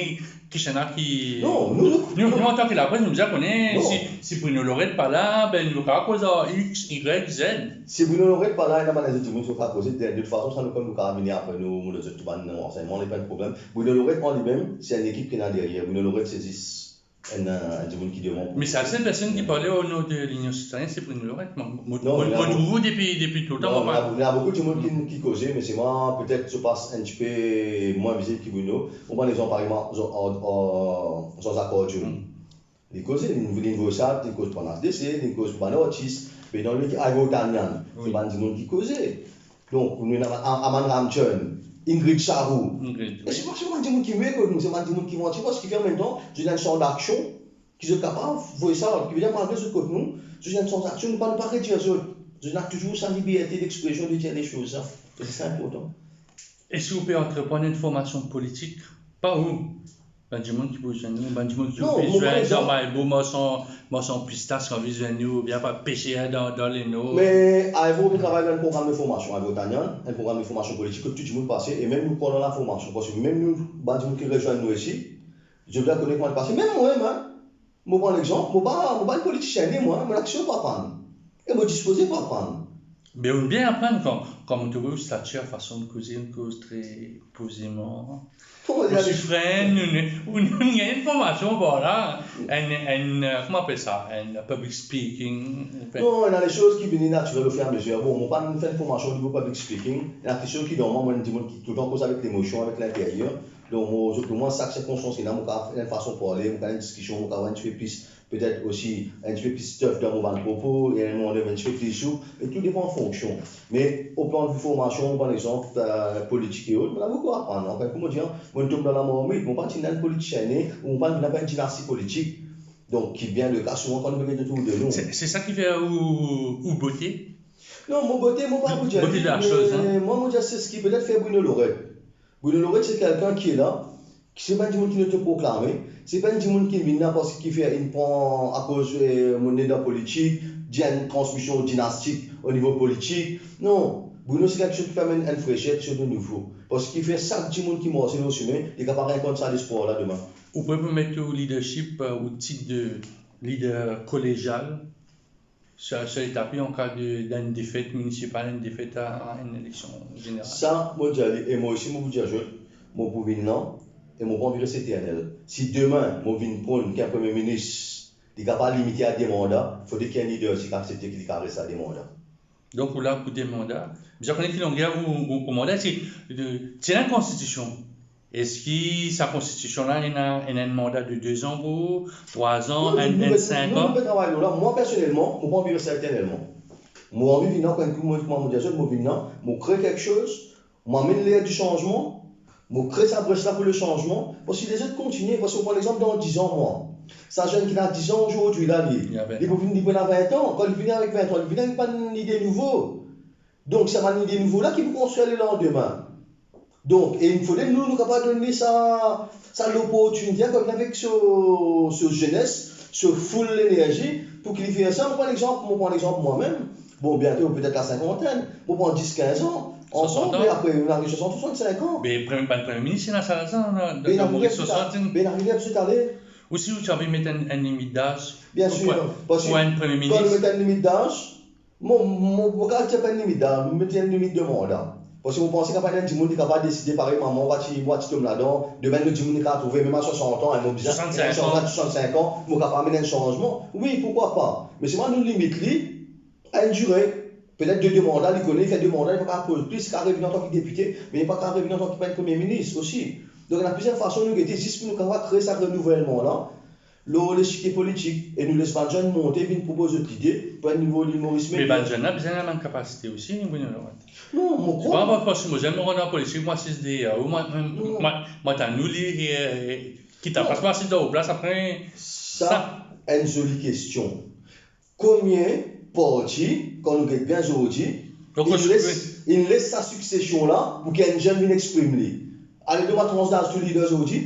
kisannla ki... Non, nou, nou, nou, nou, antan ki lapres, nou bizin kone si, si Bruno Lorette pa la, be, nou kapav koz ar X, Y, Z. Si Bruno Lorette pa la, ena bann lezot dimoun ki kapav koze, de, de tout fason, sa nou, kan nou kapav vini apre, nou, nou donn zot tou bann ransegnman, li pa enn problem. Bruno Lorette an limem, se enn ekip ki ena deryer. Bruno Lorette, se zis enn, enn dimoun ki devan. Me sa, se personn ki pale o non de Linion Sitarien, se Bruno Lorette. Mo, mo, non, mo, mo trouv ou depi, depi toultan, non, mo pa... Ena, ena boukou dimoun ki, ki koze, me se mwa, petet, zot pa enn tipe mwin vizib ki Bruno. Mo pran lexanp, par exanp, Jean, an, an, Jean-Jacques Ardieu. Hmm. Li koze, li, li voy sa, li koz pou bann H D C, li koz pou bann artis, me dan lekip Ivor Tanian, wi, se bann dimoun ki koze. Donk, nou ena A-, Aman Ramchand, Ingrid Charou. Ingrid, wi. E se pa, se pa bann dimoun ki move kot nou, se bann dimoun ki move, parski an mem tan, zot ena enn san daksion ki zot kapav voy sa, ki vedir malgre zot kot nou, zot ena enn san daksion, nou pa, nou pa retir zot. Zot ena touzour sa liberte dekspresion de dir de soz, sa. E se sa inportan. Eski ou pe antreprann enn formasion politik? Pa ou, bann dimoun ki pou zwenn ou, bann dimoun ki... Non, pe zwenn ou, dan Ivor, marsan, marsan pistas ki anvi zwenn ou, oubien pa peser dan, dan Lenor. Me Ivor, nou travay dan enn program de formasion, Ivor Tanian, enn program de formasion politik kot tou dimoun pase, e mem nou pran dan laformasion, parski mem nou, bann dimoun ki rezwenn nou isi, zot bizin kone kouma nou pase. Mem mwa mem, mo pran lexanp, mo pa, mo pa enn politisien, ni mwa, mo laksion pou aprann. E mo dispoze pou aprann. Be ou bien aprann kan, kan mo trouv ou statir, fason de koze, ou koz tre pozeman. Bon, ou ena de sifren, ou, ou, ou gagn enn formasion par la, enn, enn, kouma apel sa, enn public speaking, enn... Non, ena de soz ki vini natirel ofiramezir. Bon, mo pa'nn fer enn formasion o nivo public speaking, ena kestion ki dan mwa, mo enn dimoun ki toultan koz avek lemosion, avek linteryer. Donk, mo, pou mwa, sak sirkonstans ki ena, mo kapav enn fason parle, mo kapav enn diskision, mo kapav enn tipe plis, petet osi enn tipe plis tough dan mo bann propo, e enn moman done enn tipe plis soupl, e tou depann an fonksion. Me o plan formasion, par exanp, euh, politik e ot, mo ena boukou aprann. Anfin, kouma dir, mo tom dan lamarmit, mo pa ti enn politisien, ou mo pa vinn avek enn dinasti politik. Donk, ki bien le ka, souvan kan nou regarde otour de nou. Se, se sa ki fer ou, ou bote? Non, mo bote, mo pa pou dir. Bote de la me, soz, hein. Mwa, mo dir, se seki petet fer Bruno Lorette. Bruno Lorette, se kelkenn ki la, se pa enn dimoun ki otoproklame, se pa enn dimoun ki vinn la parski ki fer enn pran akoz, eh, mo ne dan politik, dir enn transmision dinastik o nivo politik. Non, Bruno se kiksoz ki fer enn, enn freser, kiksoz de nouvo. Parski ki fer sak dimoun ki marse lor sime, li kapav rann kont sa lespwar la demin. Ou pre pou met ou leadership, euh, ou tit de leader kolegial, sa, sa etapi an ka de, d'enn defet minisipal, enn defet a, a enn eleksion zeneral. Sa, mo dir li, e mwa osi, mo pou dir zot, mo pou vinn la, e mo pa anvi res eternel. Si demin, mo vinn pran ki enn premie minis, li kapav limite a de manda, fode ki enn lider osi ki aksepte ki li kapav res a de manda. Donk, ou la pou de manda. Bizin kone ki longer ou, ou, ou manda, si, de, ti ena konstitision. Eski sa konstitision la, ena, ena enn manda de de zan pou ou, trwa zan, enn, enn sink an? Non, nou pe travay lor la. Mwa, personelman, mo pa anvi res la eternelman. Mo anvi vinn la, kouma mo, kouma mo dir zot, mo vinn la, mo kre kiksoz, mo amenn ler di sanzman, mo kre sa bres la pou le sanzman, parski lezot kontinie, parski, par exanp, dan diz an, mwa, sa zenn ki ena diz an ozordi la, li, li pou vinn, li pou ena vin an, kan li vini avek vin an, li vini avek bann lide nouvo. Donk, sa bann lide nouvo la ki pou konstrir lelandime. Donk, e fode nou, nou kapav donn li sa, sa loportinite, kan li vinn avek so, so zenes, so foul lenerzi, pou ki li fer sa. Mo pran lexanp, mo pran lexanp mwa mem. Bon, biento, petet la sinkantenn. Mo pran dis, kinz an. Ankor, me apre, nou ariv swasant, swasant-sink an. Me premie, bann premie minis, ena sa, sa, dan, dan Moris, swasant. Be, nou arive swasant ane. Ou si ou ti anvi met enn, enn limit daz? Biensir, pou, parski pou enn premie minis, kan nou met enn limit daz, Mo, mo, mo kapav dir pa enn limit daz, mo met enn limit de manda. Parski mo panse kapav ena dimoun ki kapav deside, parey mwa, mwa ti, mwa ti tom ladan, demin nou dimoun ki kapav trouve, mem a swasant an, e mo bizin swasant-sink an, swasant-sink an, mo kapav amenn enn sanzman. Wi, poukwa pa? Me selman nou limit li a enn dire. Petet de, de manda, li kone, li fer de manda, li pa kapav poz plis, li kapav revini antan ki depite, me li pa kapav revini antan ki enn premie minis osi. Donk, ena plizier fason nou gete, zis pou nou kapav kre sa renouvelman la, lor lesikie politik, e nou les bann zenn monte, vinn propoz zot lide pou enn nouvo Lil Moris meyer. Me bann zenn la bizin ena bann kapasite osi, Bruno Lorette. Non, mo krwar. Mwa, mwa, parski mo zenn, mo rant dan politik, mo asiz deryer ou, mwa, mwa, mwa, mwa, tann ou li, e, e, ki ta pas, mwa asiz dan ou plas, apre sa, sa, enn zoli kestion. Konbien parti, kan nou get bien zordi, inn les, inn les sa siksesion la pou ki enn zenn vinn exprim li? Ale dan bann trans daz tou lider zordi.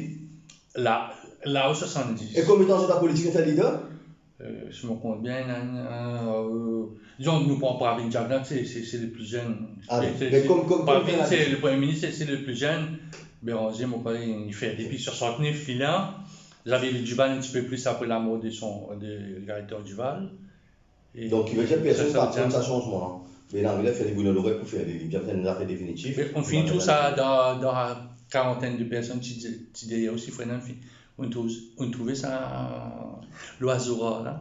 La, la o swasanndis. E konbien tan zot dan politik, zot fer lider? Euh, si mo kont bien, ena, ena, euh, dizon, nou pran Pravin Jagannath, se, se, se le pli zenn. Ah, se, se, me se, kom, kom, kom Pravin, se le premie minis, se, se le pli zenn. Béranger, mo krwar, li fer depi swasantnef, li la. Xavier Duval, enn tipe plis apre lamor de son, de Gaëtan Duval. E donk, ki vedir personn pa konn sa sanzman la. Bernard Villet fer li, Bruno Lorette pou fer li, li bizin fer enn zafer definitif. Me nou finn trouv sa dan, dan karantenn de personn ti, ti deryer osi, fre, nou finn, nou trouv, nou trouve sa lwazorar la.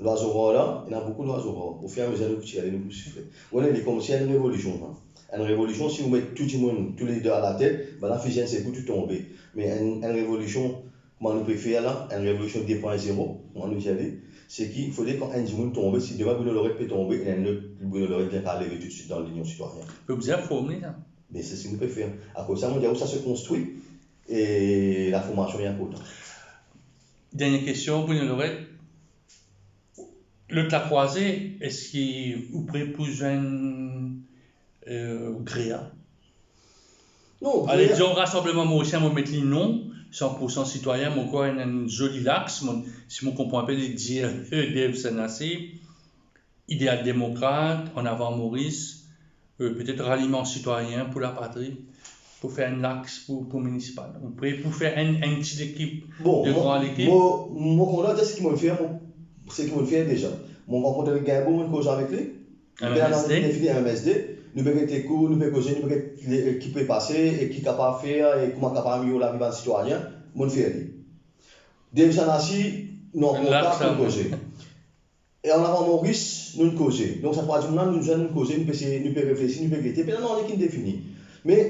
Lwazorar la, ena boukou lwazorar. Ofiramezer nou pou tir ale, nou pou sifle. Ou kone, li koumsi enn revolision, la. Enn revolision, si ou met tou dimoun, tou lider alatet, bann la fizi enn sel kou, tou tonbe. Me enn, enn revolision, kouma nou pe fer la, enn revolision de pwin zero, kouma nou dir li, se ki fode kan enn dimoun tonbe, si demin Bruno Lorette pe tonbe, ena enn lot Bruno Lorette bizin kapav leve toutswit dan Linion Sitwarienn. Pe bizin form li, sa. Me se seki nou pe fer. Akoz sa, mo dir ou, sa se konstri, e laformasion li inportan. Dernie kestion, Bruno Lorette. Lot lakrwaze, eski ou pre pou zwenn, euh, GREA? Non, ale, GREA, dizon, Rassemblement Morisien, mo met li non, Cent pour cent Citoyen, mo krwar enn, enn zoli lax, mo, si mo konpran inpe, li dir, euh, Dave Sanasi, Idéal Démocrate, En Avant Maurice, euh, petet Ralliement Citoyen pour la Patrie, pou fer enn lax pou, pou minisipal. Ou pre pou fer enn, enn ti lekip, bon, de gran lekip? Bon, mo, mo kontan dir seki mo fer, mo, seki mo fer deza. Mo rankontre Guimbaud, mo koz avek li. M S D? Li fini M S D. Nou pe get lekour, nou pe koze, nou pe get le, ki pe pase, e ki kapav fer, e kouma kapav amelior lavi bann sitwayen, mo fer li. Dave Sanasi, nou an kontak, nou koze. E En Avant Maurice, nou koze. Donk, sa trwa dimoun la, nou zwenn, nou koze, nou pe seye, nou pe reflesi, nou pe gete. Pena nanye ki defini. Me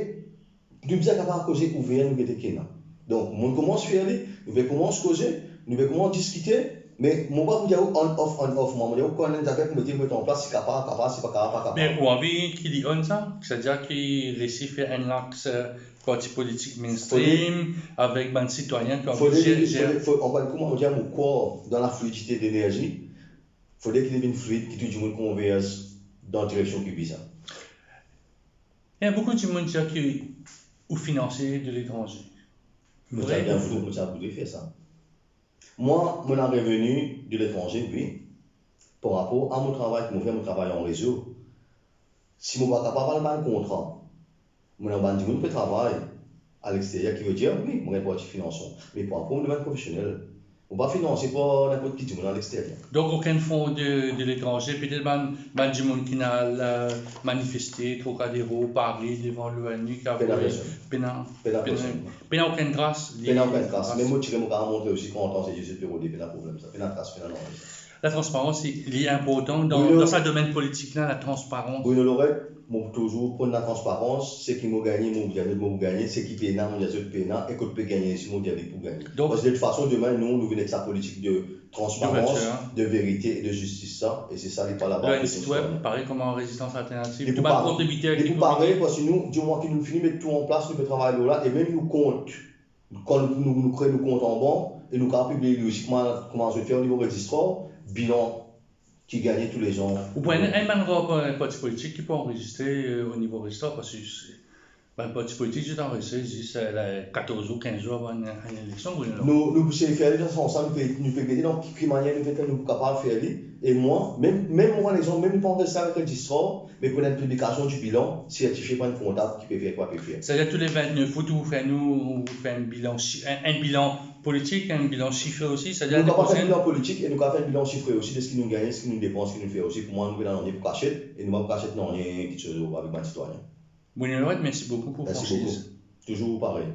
nou bizin kapav koze ouver, nou gete ki ena. Donk, mo koumans fer li, nou pe koumans koze, nou pe koumans diskite, Me mo pa pou dir ou on off, on off, mwa, mo dir ou kan enn zafer pou mete, met an plas, si kapav, kapav, si pa kapav, pa kapav. Me ou anvi ki li on sa? Savedir ki resi fer enn laks, eh, parti politik mainstream, avek bann sitwayin ki anvi fode, zer, zer. Fode, fode, an fin de kont, mwa, mo dir ou, mo krwar dan la fluidite de lenerzi, fode ki li vinn fluid, ki tou dimoun konverz dan direksion ki bizin. Ena boukou dimoun dir ki ou finanse de letranze. Mo ti a bien voudre, mo ti a voudre fer sa. Mwa, mo ena reveni de letranze, wi. Par rapor a mo travay ki mo fer, mo travay an rezo. Si mo pa kapav al bann kontra, mo ena bann dimoun pe travay alexteryer ki vedir, wi, mo gagn parti finanse. Me par rapor mo domenn profesionel, mo pa finanse par ninport ki dimoun alexteryer. Donk, okenn fon de, de letranze, petet bann, bann dimoun ki ena al, eh, manifeste Trocadéro, Paris, devan l'ONU, ki avoy, pena personn. Pena, pena personn. Pena okenn tras, li, pena okenn tras. Mem mo tire, mo kapav montre osi, trant an, se zis pe rode, pena problem sa, pena tras, pena nanye sa. Latransparans, li, li inportan dan, dan sa domenn politik la, latransparans. Bruno Lorette, mo touzour pran latransparans, seki mo gagne, mo dir zot mo gagne, seki pena, mo dir zot pena, e kot pe gagne osi, mo dir li pou gagne. Donk, parski de tout fason, demin, nou, nou vinn ek sa politik de transparans, de verite e de zistis sa, e se sa, li pa laba. Lor enn sit web, parey kouma Rezistans Alternativ, li pou pare, parski nou, dimoman ki nou fini met tou an plas, nou pe travay lor la, e mem nou kont, kan nou, nou, nou kre nou kont an bank, e nou kapav pibliy li osi, kouma, kouma zot fer o nivo rezistrar, bilan ki gagne tou le zan. Ou pou enn, enn bann rar parti politik ki pou anrezistre, eh, o nivo rezistrar, parski se, bann parti politik, zot anrezistre zis, eh, la, katorz zour, kinz zour avan enn, enn eleksion, ou non? Nou, nou pou sey fer li dan sans sa, nou pe, nou pe gete dan ki, ki manier nou pe, nou kapav fer li. E mwa, mem, mem mwa, lezot, mem nou pa anrezistre avek rezistrar, me pou enn piblikasion di bilan, sertifie par enn kontab ki pe fer, ki pa pe fer. Savedir tou le vintnef out, ou fer nou, ou fer enn bilan si-, enn, enn bilan politik, enn bilan sifre osi, savedir... Nou kapav fer enn bilan politik e nou kapav fer enn bilan sifre osi de seki nou gagne, seki nou depans, seki nou fer osi. Pou mwa, nou pena nanye pou kasiet, e nou pa pou kasiet nanye kiksoz avek bann sitwayin. Bruno Lorette, mersi boukou pou fransiz. Mersi boukou. Touzour parey.